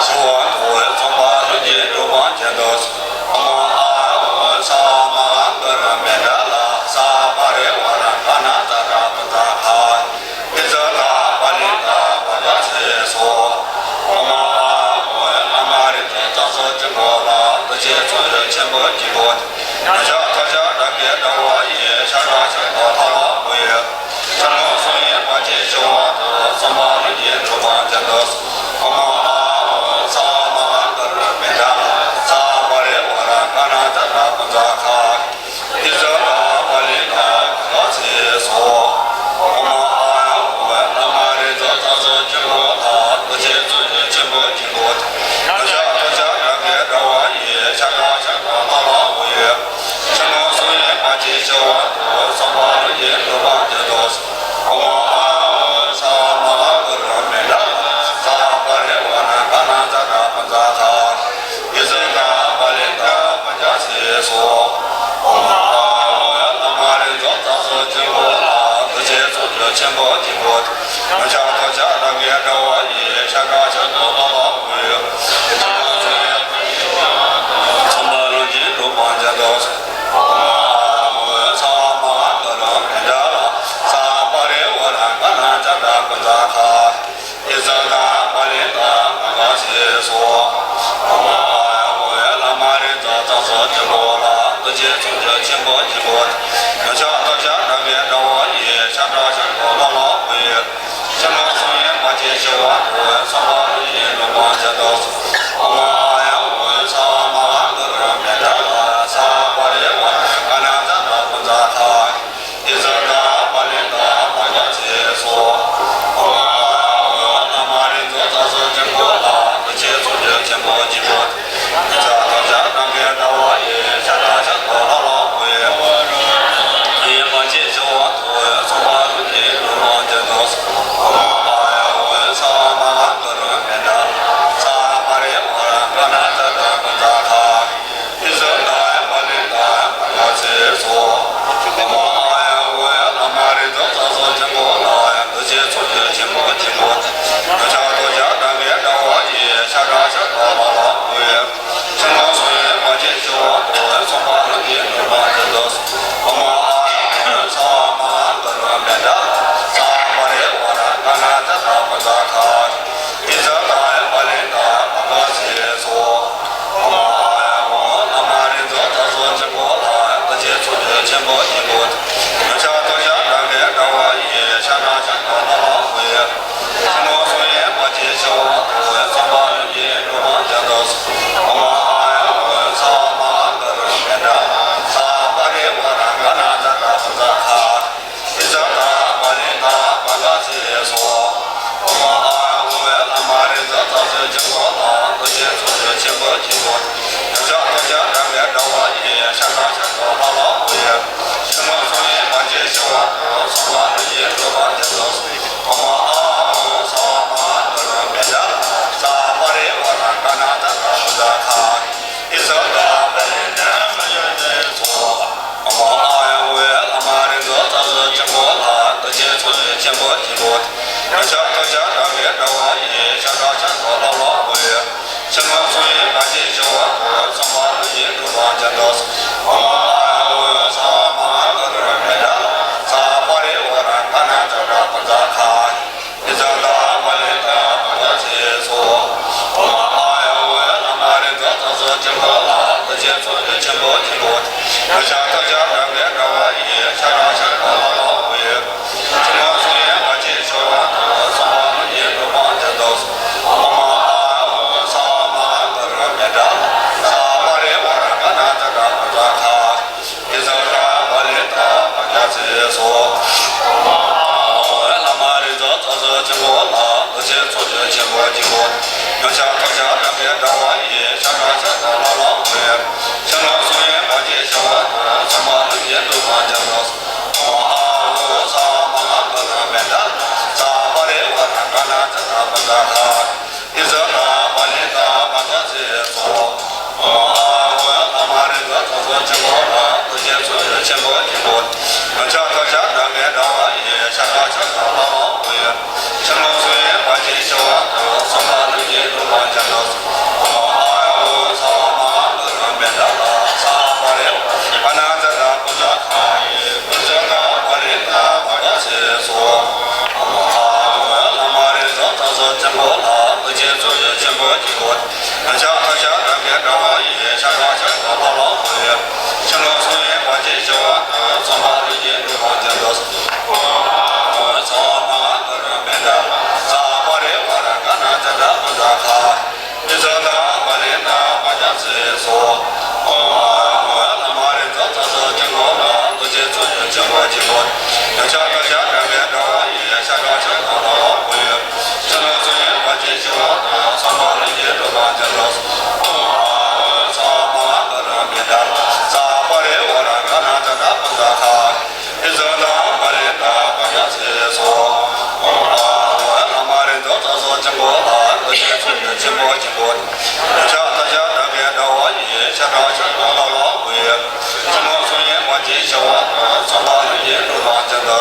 ཞི་བ་དང་། གསུམ་པ་ལྷུན་གྱིས་གྲུབ་པ་ཉིད་དུ་གསུངས། ཨོཾ་ཨཱཿཧཱུྃ་ས་མ་ཧཱ་གུ་རུ་པཎྜི་ཏ་ལ། ས་པ་རི་ཝཱ་ར་ག་ཎ་ཙ་ན་དྷ་པུ་ཙ་གྷ། ཨི་ཛ་ཏ་པ་ལི་ཏ་བྷ་ག་ཙི་སྭཱ་ཧཱ། ཨོཾ་ཨཱཿཧཱུྃ་བླ་མ་རིགས་དྲུག་རྩ་གསུམ་དཀྱིལ་འཁོར་ལ། འདུ་བྱེད་ཚོགས་ཀྱི་ཆེན་པོ་གཅིག་པུ། ཕྱག་རྡོ་རྗེ་གྲགས་པའི་དགྲ་བོ་ཡི། ཞབས་ཁྲ་ཆེན་པོ་ལ་ལ་ཕུལ་ཡོད། ཕྱི་ནང་གསུམ་ཡན་པ་ཅན་ཞི་བ་དང་། གསུམ་པ་ལྷུན་གྱིས་གྲུབ་པ་ཉིད་དུ་གསུངས། ཨོཾ་ཨཱཿཧཱུྃ་ས་མ་ཧཱ་གུ་རུ་པཎྜི་ཏ་ལ། ས་པ་རི་ ཆེན་པོ་སྐྱེས་བུ། ཡང་ཕྱག་ཐོག་ཕྱག་རྣམས་ཀྱི་དགྲ་བོ་ཡི། ཕྱག་དྲག་ཕྱག་ཏུ་ལོ་ལོ་བུ། ཚངས་པ་ལྷུན་གྱིས་གྲུབ་པ་ཅན་དུ། ཨོཾ་ཨཱཿཧཱུྃ་ས་མ་ཧཱ་ག་རུ་ཎྜ་ཏ་ལ་ས་པ་རི་ཝཱ་ར་ག་ཎ་ཛ་ཏ་པ་ཛ་ཁ། ཨི་ཛ་ཏ་པ་ལི་ཏ་མ་ག་ཙི་སྭཱ་ཧཱ། ཨོཾ་ཨཱཿཧཱུྃ་བླ་མ་རིག་འཛིན་རྩ་གསུམ་ཆེན་པོ་ལ། བདུད་རྩི་མཚོན་ཆ་ཆེན་པོ་སྐྱེས་བུ། ཡང་ཕྱག་ཐོག་ཕྱག་རྣམས་ཀྱི་དགྲ་བོ་ཡི། ཕྱག་དྲག་ཕྱག་ཏུ་ལོ་ལོ་བུ། ཡི། ཕྱི་ནང་གསང་བའི་མ་སྐྱེས་ཞི་བ་དང་། ཚངས་པ་ལྷུན་གྱིས་གྲུབ་པ་ཅན་དུ། ཨོཾ་ཨཱཿཧཱུྃ་ས་མ་ཧཱ་ག་རུ་ཎྜ་ཏ་ལ་ས་པ་རི་ཝཱ་ར་ག་ཎ་ཛ་ཏ་པ་ཛ་ཁ། ཨི་ཛ་ཏ་པ་ལི་ཏ་མ་ག་ཙི་སྭཱ་ཧཱ། ཨོཾ་ཨཱཿཧཱུྃ་བླ་མ་རིག་འཛིན་རྩ་གསུམ་ཆེན་པོ་ལ། བདུད་རྩི་མཚོན་ཆ་ཆེན་པོ་སྐྱེས་བུ། ཕྱག་ཐོག་ཕྱག་རྣམས་ཀྱི་དགྲ་བོ་ཡི། ཕྱག་དྲག་ཕྱག་ཏུ་ལོ་ལོ་བུ། ཡི། མ་སྐྱེས་ཞི་བ་དང་། ཚངས་པ་ལྷུན་གྱིས་གྲུབ་པ་ཅན་དུ། ཨོཾ་ཨཱཿཧཱུྃ་ས་མ་ཧཱ་ག་རུ་ཎྜ་ཏ་ལ་ས་པ་རི་ཝཱ་ར་ག་ཎ་ཛ་ཏ་པ་ཛ་ཁ། ཨི་ཛ་ཏ་པ་ལི་ཏ་མ་ག་ཙི་སྭཱ་ཧཱ། ཨོཾ་ཨཱཿཧཱུྃ་བླ་མ་རིག་འཛིན་རྩ་གསུམ་ཆེན་པོ་ལ། བདུད་རྩི་མཚོན་ཆ་ཆེན་པོ་སྐྱེས་བུ། ཡང་ཕྱག་ཐོག་ཕྱག་རྣམས་ཀྱི་དགྲ་བོ་ཡི། ཕྱག་དྲག་ཕྱག་ཏུ་ལོ་ལོ་བུ། ཡི། ཕྱི་ནང་གསང་བའི་མ་སྐྱེས་ཞི་བ་དང་། ཚངས་པ་ལྷུན་གྱིས་གྲུབ་པ་ཅན་དུ། ཨོཾ་ཨཱཿཧཱུྃ་ས་མ་ཧཱ་ག་རུ་ཎྜ་ཏ་ལ་ས་པ་རི་ཝཱ་ར་ག་ཎ་ཛ་ཏ་པ་ཛ་ཁ། ཨི་ཛ་ཏ་པ་ལི་ཏ་མ་ག་ཙི་སྭཱ་ཧཱ། ཨོཾ་ཨཱཿཧཱུྃ་བླ་མ་རིག་འཛིན་རྩ་གསུམ་ཆེན་པོ་ལ། བདུད་རྩི་མཚོན་ཆ་ཆེན་པོ་སྐྱེས་བུ། ཡང་ཕྱག་ཐོག་ཕྱག་རྣམས་ཀྱི་དགྲ་བོ་ཡི། ཕྱག་དྲག་ཕྱག་ཏུ་ལོ་ལོ་བུ། ཡི། ཕྱི་ནང་གསང་བའི་མ་སྐྱེས་ཞི་བ་དང་། ཚངས་པ་ལྷུན་གྱིས་གྲུབ་པ་ཅན་དུ། ཨོཾ་ཨཱཿཧཱུྃ་ས་མ་ཧཱ་ག་རུ་ཎྜ་ཏ་ལ་ས་པ་རི་ཝཱ་ར་ག་ཎ་ཛ་ཏ་པ་ཛ་ཁ། ཨི་ཛ་ཏ་པ་ལི་ཏ་མ་ག་ཙི་སྭཱ་ཧཱ། ཨོཾ་ཨཱཿཧཱུྃ་བླ་མ་རིག་འཛིན་རྩ་གསུམ་ཆེན་པོ་ལ། བདུད་རྩི་མཚོན་ཆ་ཆེན་པོ་སྐྱེས་བུ། ཡང་ཕྱག་ཐོག་ཕྱག་རྣམས་ཀྱི་དགྲ་བོ་ཡི། ཕྱག་དྲག་ཕྱག་ཏུ་ལོ་ལོ་བུ། ཡི། ཕྱི་ནང་གསང་བའི་མ་སྐྱེས་ཞི་བ་དང་། ཚངས་པ་ལྷུན་གྱིས་གྲུབ་པ་ཅན་དུ། ཨོཾ་ཨཱཿཧཱུྃ་ས་མ་ཧཱ་ག་རུ་ཎྜ་ཏ་ལ་ས་པ་རི་ཝཱ་ར་ག་ཎ་ཛ་ཏ་པ་ཛ་ཁ། ཨི་ཛ་ཏ་པ་ལི་ཏ་མ་ག་ཙི་སྭཱ་ཧཱ། ཨོཾ་ཨཱཿཧཱུྃ་བླ་མ་རིག་འཛིན་རྩ་གསུམ་ཆེན་པོ་ལ། བདུད་རྩི་མཚོན་ཆ་ཆེན་པོ་སྐྱེས་བུ། ཡང་ཕྱག་ཐོག་ཕྱག་རྣམས་ཀྱི་དགྲ་བོ་ཡི། ཕྱག་དྲག་ཕྱག་ཏུ་ལོ་ལོ་བུ། ཡི། ཕྱི་ནང་གསང་བའི་མ་སྐྱེས་ཞི་བ་དང་། ཚངས་པ་ལྷུན་གྱིས་གྲུབ་པ་ཅན་དུ། ཨོཾ་ཨཱཿཧཱུྃ་ས་མ་ཧཱ་ག་རུ་ཎྜ་ཏ་ལ་ས་པ་རི་ཝཱ་ར་ག་ཎ་ཛ་ཏ་པ་ཛ་ཁ། ཨི་ཛ་ཏ་པ་ལི་ཏ་མ་ག་ཙི་སྭཱ་ཧཱ། ཨོཾ་ཨཱཿཧཱུྃ་བླ་མ་རིག་འཛིན་རྩ་གསུམ་ཆེན་པོ་ལ། བདུད་རྩི་མཚོན་ཆ་ཆེན་པོ་སྐྱེས་བུ། ཡང་ཕྱག་ཐོག་ཕྱག་རྣམས་ཀྱི་དགྲ་བོ་ཡི། ཕྱག་དྲག་ཕྱག་ཏུ་ལོ་ལོ་བུ། ཡི། ཕྱི་ནང་གསང་བའི་མ་སྐྱེས་ཞི་བ་དང་། ཚངས་པ་ལྷུན་གྱིས་གྲུབ་པ་ཅན་དུ། ཨོཾ་ཨཱཿཧཱུྃ་ས་མ་ཧཱ་ག་རུ་ཎྜ་ཏ་ལ་ས་པ་རི་ཝཱ་ར་ག་ཎ་ཛ་ཏ་པ་ཛ་ཁ། ཨི་ཛ་ཏ་པ་ལི་ཏ་མ་ག་ཙི་སྭཱ་ཧཱ། ཨོཾ་ཨཱཿཧཱུྃ་བླ་མ་རིག་འཛིན་རྩ་གསུམ་ཆེན་པོ་ལ། བདུད་རྩི་མཚོན་ཆ་ཆེན་པོ་སྐྱེས་བུ། ཡང་ཕྱག་ཐོག་ཕྱག་རྣམས་ཀྱི་དགྲ་བོ་ཡི། ཕྱག་དྲག་ཕྱག་ཏུ་ལོ་ལོ་བུ། ཡི། ཕྱི་ནང་གསང་བའི་མ་སྐྱེས་ཞི་བ་དང་། ཚངས་པ་ལྷུན་གྱིས་གྲུབ་པ་ཅན་དུ། ཨོཾ་ཨཱཿཧཱུྃ་ས་མ་ཧཱ་ག་རུ་ཎྜ་ཏ་ལ་ས་པ་རི་ཝཱ་ར་ག་ཎ་ཛ་ཏ་པ་ཛ་ཁ། ཨི་ཛ་ཏ་པ་ལི་ཏ་མ་ག་ཙི་སྭཱ་ཧཱ། ཨོཾ་ཨཱཿཧཱུྃ་བླ་མ་རིག་འཛིན་རྩ་གསུམ་ཆེན་པོ་ལ། བདུད་རྩི་མཚོན་ཆ་ཆེན་པོ་སྐྱེས་བུ། ཡང་ཕྱག་ཐོག་ཕྱག་རྣམས་ཀྱི་དགྲ་བོ་ཡི། ཕྱག་དྲག་ཕྱག་ཏུ་ལོ་ལོ་བུ། ཡི། ཕྱི་ནང་གསང་བའི་མ་སྐྱེས་ཞི་བ་དང་། ཚངས་པ་ལྷུན་གྱིས་གྲུབ་པ་ཅན་དུ། ཨོཾ་ཨཱཿཧཱུྃ་ས་མ་ཧཱ་ག་རུ་ཎྜ་ཏ་ལ་ས་པ་རི་ཝཱ་ར་ག་ཎ་ཛ་ཏ་པ་ཛ་ཁ། ཨི་ཛ་ཏ་པ་ལི་ཏ་མ་ག་ཙི་སྭཱ་ཧཱ། ཨོཾ་ཨཱཿཧཱུྃ་བླ་མ་རིག་འཛིན་རྩ་གསུམ་ཆེན་པོ་ལ། བདུད་རྩི་མཚོན་ཆ་ཆེན་པོ་སྐྱེས་བུ། ཡང་ཕྱག་ཐོག་ཕྱག་རྣམས་ཀྱི་དགྲ་བོ་ཡི། ཕྱག་དྲག་ཕྱག་ཏུ་ལོ་ལོ་བུ། ཡི། ཕྱི་ནང་གསང་བའི་མ་སྐྱེས་ཞི་བ་དང་། ཚངས་པ་ལྷུན་གྱིས་གྲུབ་པ་ཅན་དུ། ཨོཾ་ཨཱཿཧཱུྃ་ས་མ་ཧཱ་ག་རུ་ཎྜ་ཏ་ལ་ས་པ་རི་ཝཱ་ར་ག་ཎ་ཛ་ཏ་པ་ཛ་ཁ། ཨི་ཛ་ཏ་པ་ལི་ཏ་མ་ག་ཙི་སྭཱ་ཧཱ། ཨོཾ་ཨཱཿཧཱུྃ་བླ་མ་རིག་འཛིན་རྩ་གསུམ་ཆེན་པོ་ལ། བདུད་རྩི་མཚོན་ཆ་ཆེན་པོ་སྐྱེས་བུ། ཡང་ཕྱག་ཐོག་ཕྱག་རྣམས་ཀྱི་དགྲ་བོ་ཡི། ཕྱག་དྲག་ཕྱག་ཏུ་ལོ་ལོ་བུ། ཡི། ཕྱི་ནང་གསང་བའི་མ་སྐྱེས་ཞི་བ་དང་། ཚངས་པ་ལྷུན་གྱིས་གྲུབ་པ་ཅན་དུ། ཨོཾ་ཨཱཿཧཱུྃ་ས་མ་ཧཱ་ག་རུ་ཎྜ་ཏ་ལ་ས་པ་རི་ཝཱ་ར་ག་ཎ་ཛ་ཏ་པ་ཛ་ཁ། ཨི་ཛ་ཏ་པ་ལི་ཏ་མ་ག་ཙི་སྭཱ་ཧཱ། ཨོཾ་ཨཱཿཧཱུྃ་བླ་མ་རིག་འཛིན་རྩ་གསུམ་ཆེན་པོ་ལ། བདུད་རྩི་མཚོན་ཆ་ཆེན་པོ་སྐྱེས་བུ། ཡང་ཕྱག་ཐོག་ཕྱག་རྣམས་ཀྱི་དགྲ་བོ་ཡི། ཕྱག་དྲག་ཕྱག་ཏུ་ལོ་ལོ་བུ། ཡི། ཕྱི་ནང་གསང་བའི་མ་སྐྱེས་ཞི་བ་དང་། ཚངས་པ་ལྷུན་གྱིས་གྲུབ་པ་ཅན་དུ།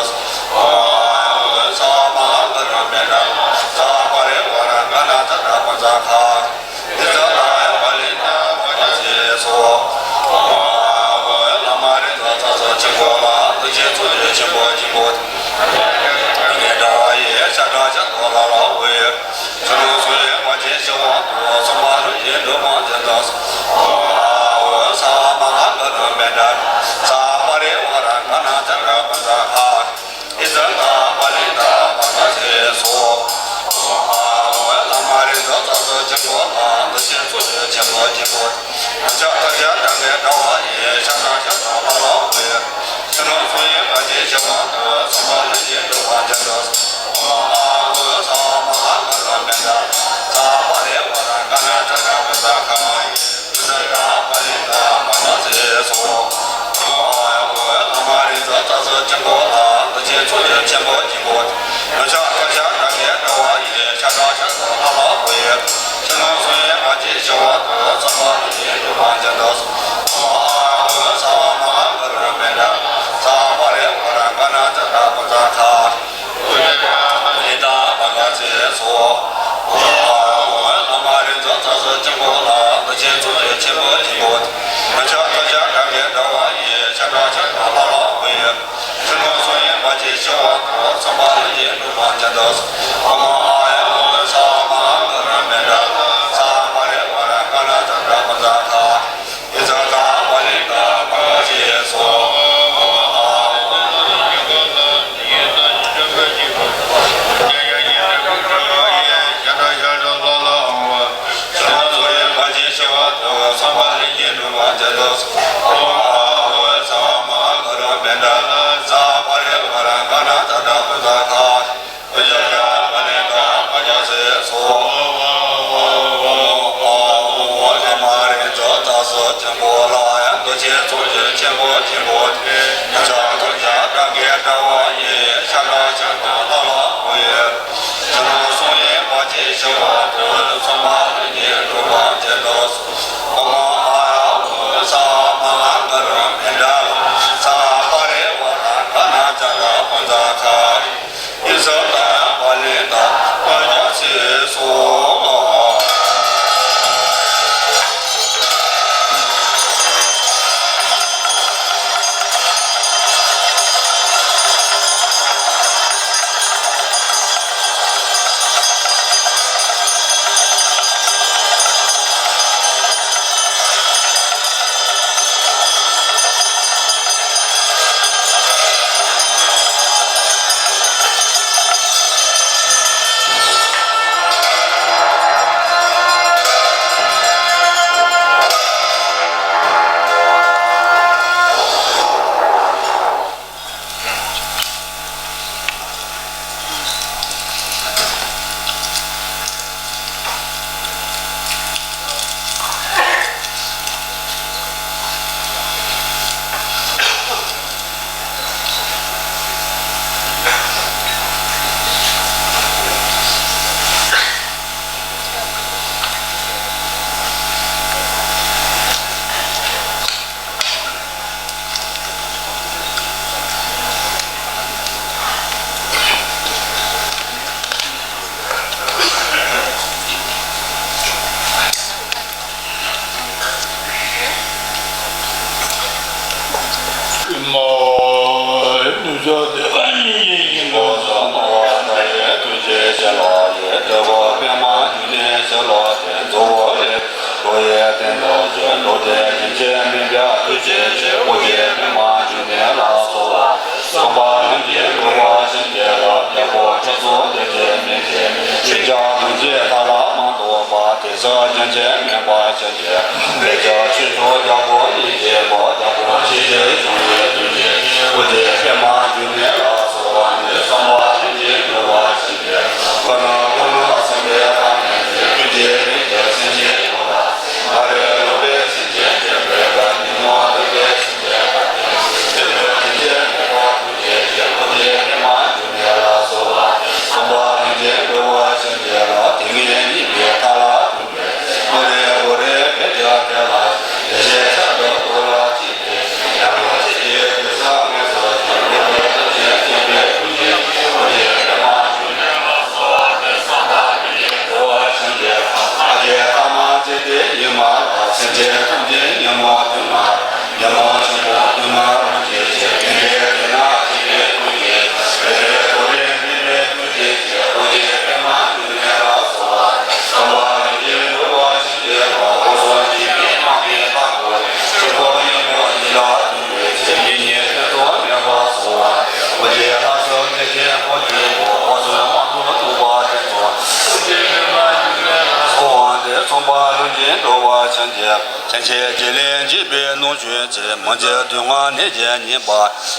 ལན་ཆད་བརྗེད་ལས་འཇིགས་པའི་ནོར་བཅོས་ཚེ། མི་འཇིགས་དུས་ངན་ནད་ཀྱིས་ཉེན་པ།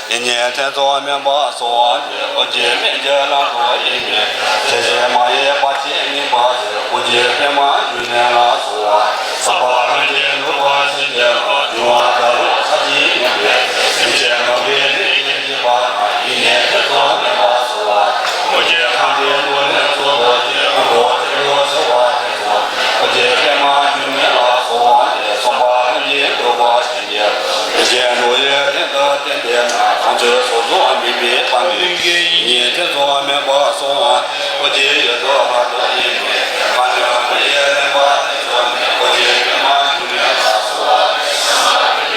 ཡིད་གཉིས་ཐེ་ཚོམ་མེད་པར་གསོལ་བ་འདེབས། ཨོ་རྒྱན་སྨན་གྱི་ལྷ་ཚོགས་ཡིད་མི་ཆེས། ཞེན་མ་ཡེངས་བར་ཆད་ངན་པ་སེལ། ཨོ་རྒྱན་པདྨ་འབྱུང་གནས་ལ་གསོལ་བ། སྲིད་པ་ལྷུན་གྱིས་གྲུབ་པར་བྱིན་གྱིས་རློབས། འབྱུང་བ་དགྲ་རོ་ཚར་གཅིག་ཉམས་པའི་ཚེ། སེམས་ཅན་མ་གི་ནད་ཀྱིས་འཇིགས་པ་དང་། ཡིད་གཉིས་ཐེ་ཚོམ་མེད་པར་གསོལ་བ། ཨོ་རྒྱན་ཁམས་ཀྱི་ནོར་ལྷས་གཙོ་བོ་སྟེ། དབང་པོ་ཐལ་འགྱུར་འཆི་བ་ཐེ་ཚོམ། ཨོ་རྒྱན་པདྨ་འབྱུང་གནས་ལ་གསོལ་བ་འདེབས། སྲིད་པ་ལྷུན་གྱིས་གྲུབ་པར་བྱིན་གྱིས་རློབས། ཨོ་རྒྱན་འགྲོ་བའི་དོན་དུ་བསྟན་པའི་ནང་། དམ་ཆོས་ཚོགས་རྫོགས་མིན་པའི་དཔལ་ལྡན་གྱི། ཡིད་གཉིས་ཐེ་ཚོམ་མེད་པར་གསོལ་བ། ཨོ་རྒྱན་ཡོད་དོ་ཧ་དོ་ཡིན་མིན། ཁམས་དོན་མི་ཡི་གླེན་པ་ཐེ་ཚོམ་མེད། ཨོ་རྒྱན་པདྨ་འབྱུང་གནས་ལ་གསོལ་བ།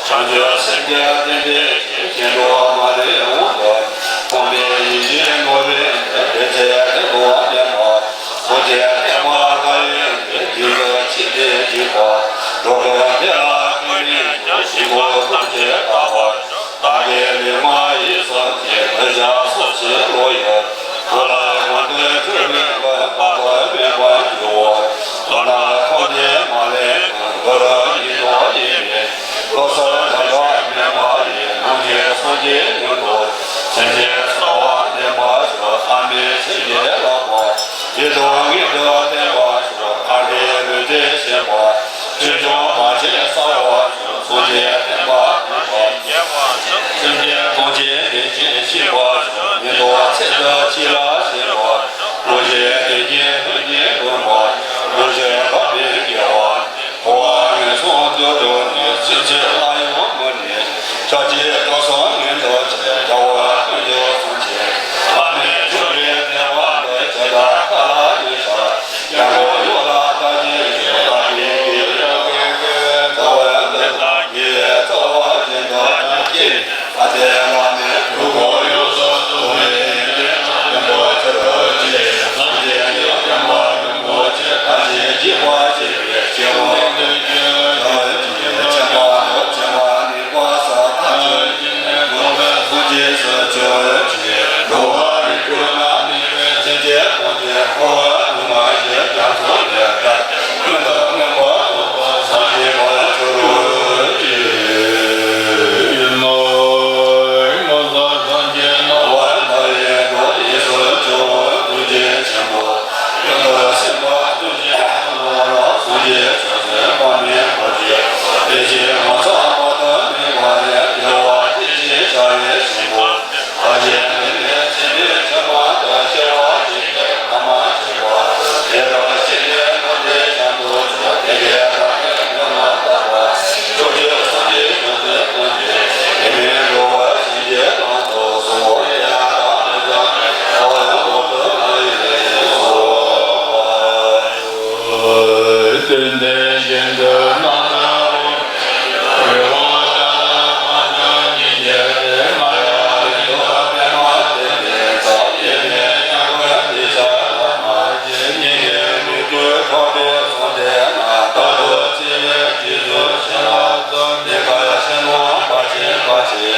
བྱང་ཆུབ་སེམས་བསྐྱེད་ལྡན་པའི་ཞིང་ཁྱེད་འགྲོ་མ་ལུས་འོང་དུ། ཕོངས་པའི་ཡིད་བཞིན་ནོར་བུའི་དེ་ཚེ་དེ་དུ་ལྡན་པ། སངས་རྒྱས་བསྟན་པ་ལྷ་ཡི་དེ་རྒྱུད་དུ་ཆིབས་ཏེ་བཞུགས་པ། འགྲོ་ཀུན་དེ་ལ་ཕན་མི་འབྱུང་། ཞིང་པོ་ཐམས་ཅད་དག་པར། བདག་གི་ལུས་ངག་ཡིད་གསུམ་གྱི་འདོད་ཆགས་སོགས་ཀྱི་བློ་ཡིས། ཐོབ་ལ་གང་འདོད་འཁྲུལ་མེད་པར་དཔག་ཏུ་མེད་པར་འགྱུར་བ། མདོར་ན་ཁམས་འདི་མ་ལུས་ཀུན། གང་རུང་ཉིད་དུ་དབྱེར་མེད། བློ་གསལ་དོན་གྲུབ་མེད་པ་ཡི། སྣང་བཞིན་སངས་རྒྱས་མྱུར་དུ། སེམས་ཅན་ཚང་བར་བདེན་པར་གྱུར། ལྷ་མིའི་སེམས་ཀྱིས་བསླབ་པ། ཡིད་དུ་ངེས་པར་བརྟན་པར་གྱུར། ཐར་པའི་ལུས་འདི་ཞིག་པ། ཆོས་སྐྱོང་བར་ཆད་སེལ་བར་གྱུར། སངས་རྒྱས་བསྟན་པ་ཉམས་པ། སེམས་ཅན་ཐམས་ཅད་བདེ་ཞིང་གཤེགས་པར་གྱུར། མི་ལྡོག་ཚེ་འདི་ཕྱི་ལ་གཤེགས་པ། རང་གཞན་དོན་གཉིས་ལྷུན་གྱིས་གྲུབ་པ། རང་བཞིན་དག་པའི་དགེ་བ། འཁོར་བ་ངན་སོང་འདུལ་དུ་གཉེར། སེམས་ཅན་ལ་ཡང་མི་གནས། ཕྱག་རྒྱའི་སྐལ་བཟང་ངེས་འགྲུབ་ཅིང་། རྒྱལ་བ་དཔལ་འབྱོར་སངས་རྒྱས། ལྷ་མིའི་མཆོད་པའི་བདེ་བ་འདི། ཇི་ལྟར་མཁའ་ལ་ཡོད་ཤར། ཡང་དག་ཡུལ་ལ་བདག་ཉིད་ཀྱི། བདག་གི་དགེ་བའི་ཀུན་དགའ་བོ། འདི་དག་དགེ་བའི་རྩ་བ་བཞིན་དུ་ཡང་བསྐྱེད་ནས། ཨ་ཏི་བླ་མའི་ཐུགས་དགོངས་ཡོངས་སུ་རྫོགས་པའི་ཡོན་ཏན་ལ་བརྟན་པོར་གྱུར་ཅིག། སངས་རྒྱས་ཀྱི་བསྟན་པ་རིན་པོ་ཆེ། མཐར་ཕྱིན་གཅིག་པ་སྤྱད་པའི་སྤྱི་བོ་སྟོན་གྱི་ཆེན་པོ་ཆེན་པོ་ནི་པ་ས་ཐམས་ཅད་ཀྱི་ནི་ངོ་བོ་སངས་རྒྱས་སུ་གྱུར་ཅིག། འགྲོ་བ་རིགས་དྲུག་ན་གནས་པའི་སེམས་ཅན་ཐམས་ཅད་འཁོར་བ་དུ་མ་ཞེས་རྒྱ་མཚོ་ལས་ཐར། ཀུན་ཏུ་མངོན་པར་རྫོགས་པར་སངས་རྒྱས་པར་གྱུར་ཅིག། ཡུམ་མོ་སངས་རྒྱས་སྣང་བ་མཐའ་ཡས་འགྲོ། ཡིད་སུ་འཇུག་པའི་ཐུགས་རྗེ་ཆེན་པོ། ཀུན་ཏུ་སེམས་དཔའ་ཐུགས་རྗེ་ཆེན་པོ་ལ། སངས་རྒྱས་བྱང་སེམས་དཔག་མེད་པོ་ཆེ། ཡེ་ཤེས་ངོ་མཚར་དཔག་ཏུ་མེད་པ་ཡི། རྒྱལ་བ་དེ་བཞིན་གཤེགས་པའི་ཞིང་པོ། ལྷ་ཆེན་ལས་མིན་སེམས་དཔའི་ཚོགས་མང་དུ། སྐྱེ་བ་འདི་ནས་ཐ་མ་ཆད་པ། དེ་དག་ཕྱི་ནས་ཐོབ་སྟེ་བྱང་དུ་བྱོན། དེ་སྐད་བདག་གིས་ཉན་ལ་བཏབ་པ། ཕྱོགས་བཅུའི་སངས་རྒྱས་བྱང་སེམས་དཔག་མེད། དེ་མིན་འགྲོ་བ་གཞན་གྱི་ལམ་དུ་སོང་། དེ་ཡང་བདག་ལ་བྱང་ནས་འཁོར་བའི་འོག་ཏུ་མ་ལུས་པའི་སོ། བསྟན་འཛིན་ཤིན་ཏུ་རྣམ་དག་རེ་བ་ཅན་ལ་གང་བྱུང་སྙིང་རྗེ་དེ། ང་ཡང་རིང་དུ་པདྨ་བསྟན་པའི་རྩ། དབྱེར་མེད་སྐྱབས་མགོན་འདི་ཕྱག་ལ་མ་བྱེད། སྙིང་གའི་མིག་ཏུ་ཐོགས་པའི་གསུང་དེ་ན། རྟག་ཏུ་བརྩེ་བས་རྗེས་སུ་བྱིན་ལ་གསོལ། འདི་སྐད་ཕྱི་ནང་བར་ཆད་བར་ཆད།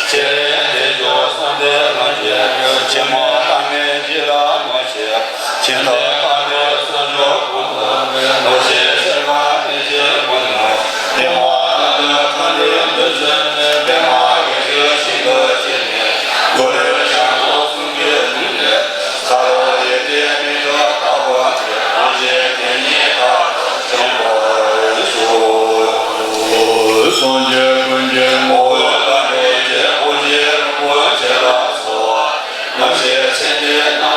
ཁྱེད་རང་བདེ་སྐྱོང་གསུམ་ལྡན་ལྷུན་གྱིས་གྲུབ། ཕྱི་མ་ལྷ་མིའི་རྗེ་ལ་མ་ཆགས། ཕྱི་ནང་དཀའ་ངལ་སོགས་སྦྱོར་ཀུན་ཏུ། ནོར་སྲིད་ཚེ་དང་ལྷན་ཅིག་ཀུན་ནས། བདེ་བ་རྣམ་གྲོལ་གང་རིགས་འདོད་ཚུལ་ནི། པདྨ་དགེ་ཚུལ་ཞིང་དུ་སྐྱེས་ནས། གུ་རུ་ཞབས་ཏོག་གསུང་གི་དྲུང་ནས། ཁ་རོག་ཡེ་ཤེས་མིག་ཏུ་བལྟ་བར་བྱོན། རང་གཞན་དོན་གཉིས་དག་ཏུ་བྱོན་པར་ཤོག། སངས་རྒྱས་ཀུན་གྱི་ངོ་བོ་ལ་གནས་ཀྱི་དབུ་རྒྱན་རིན་པོ་ཆེ་ལ་གསོལ་བ། རྣམ་ཤེས་ཚད་མེད་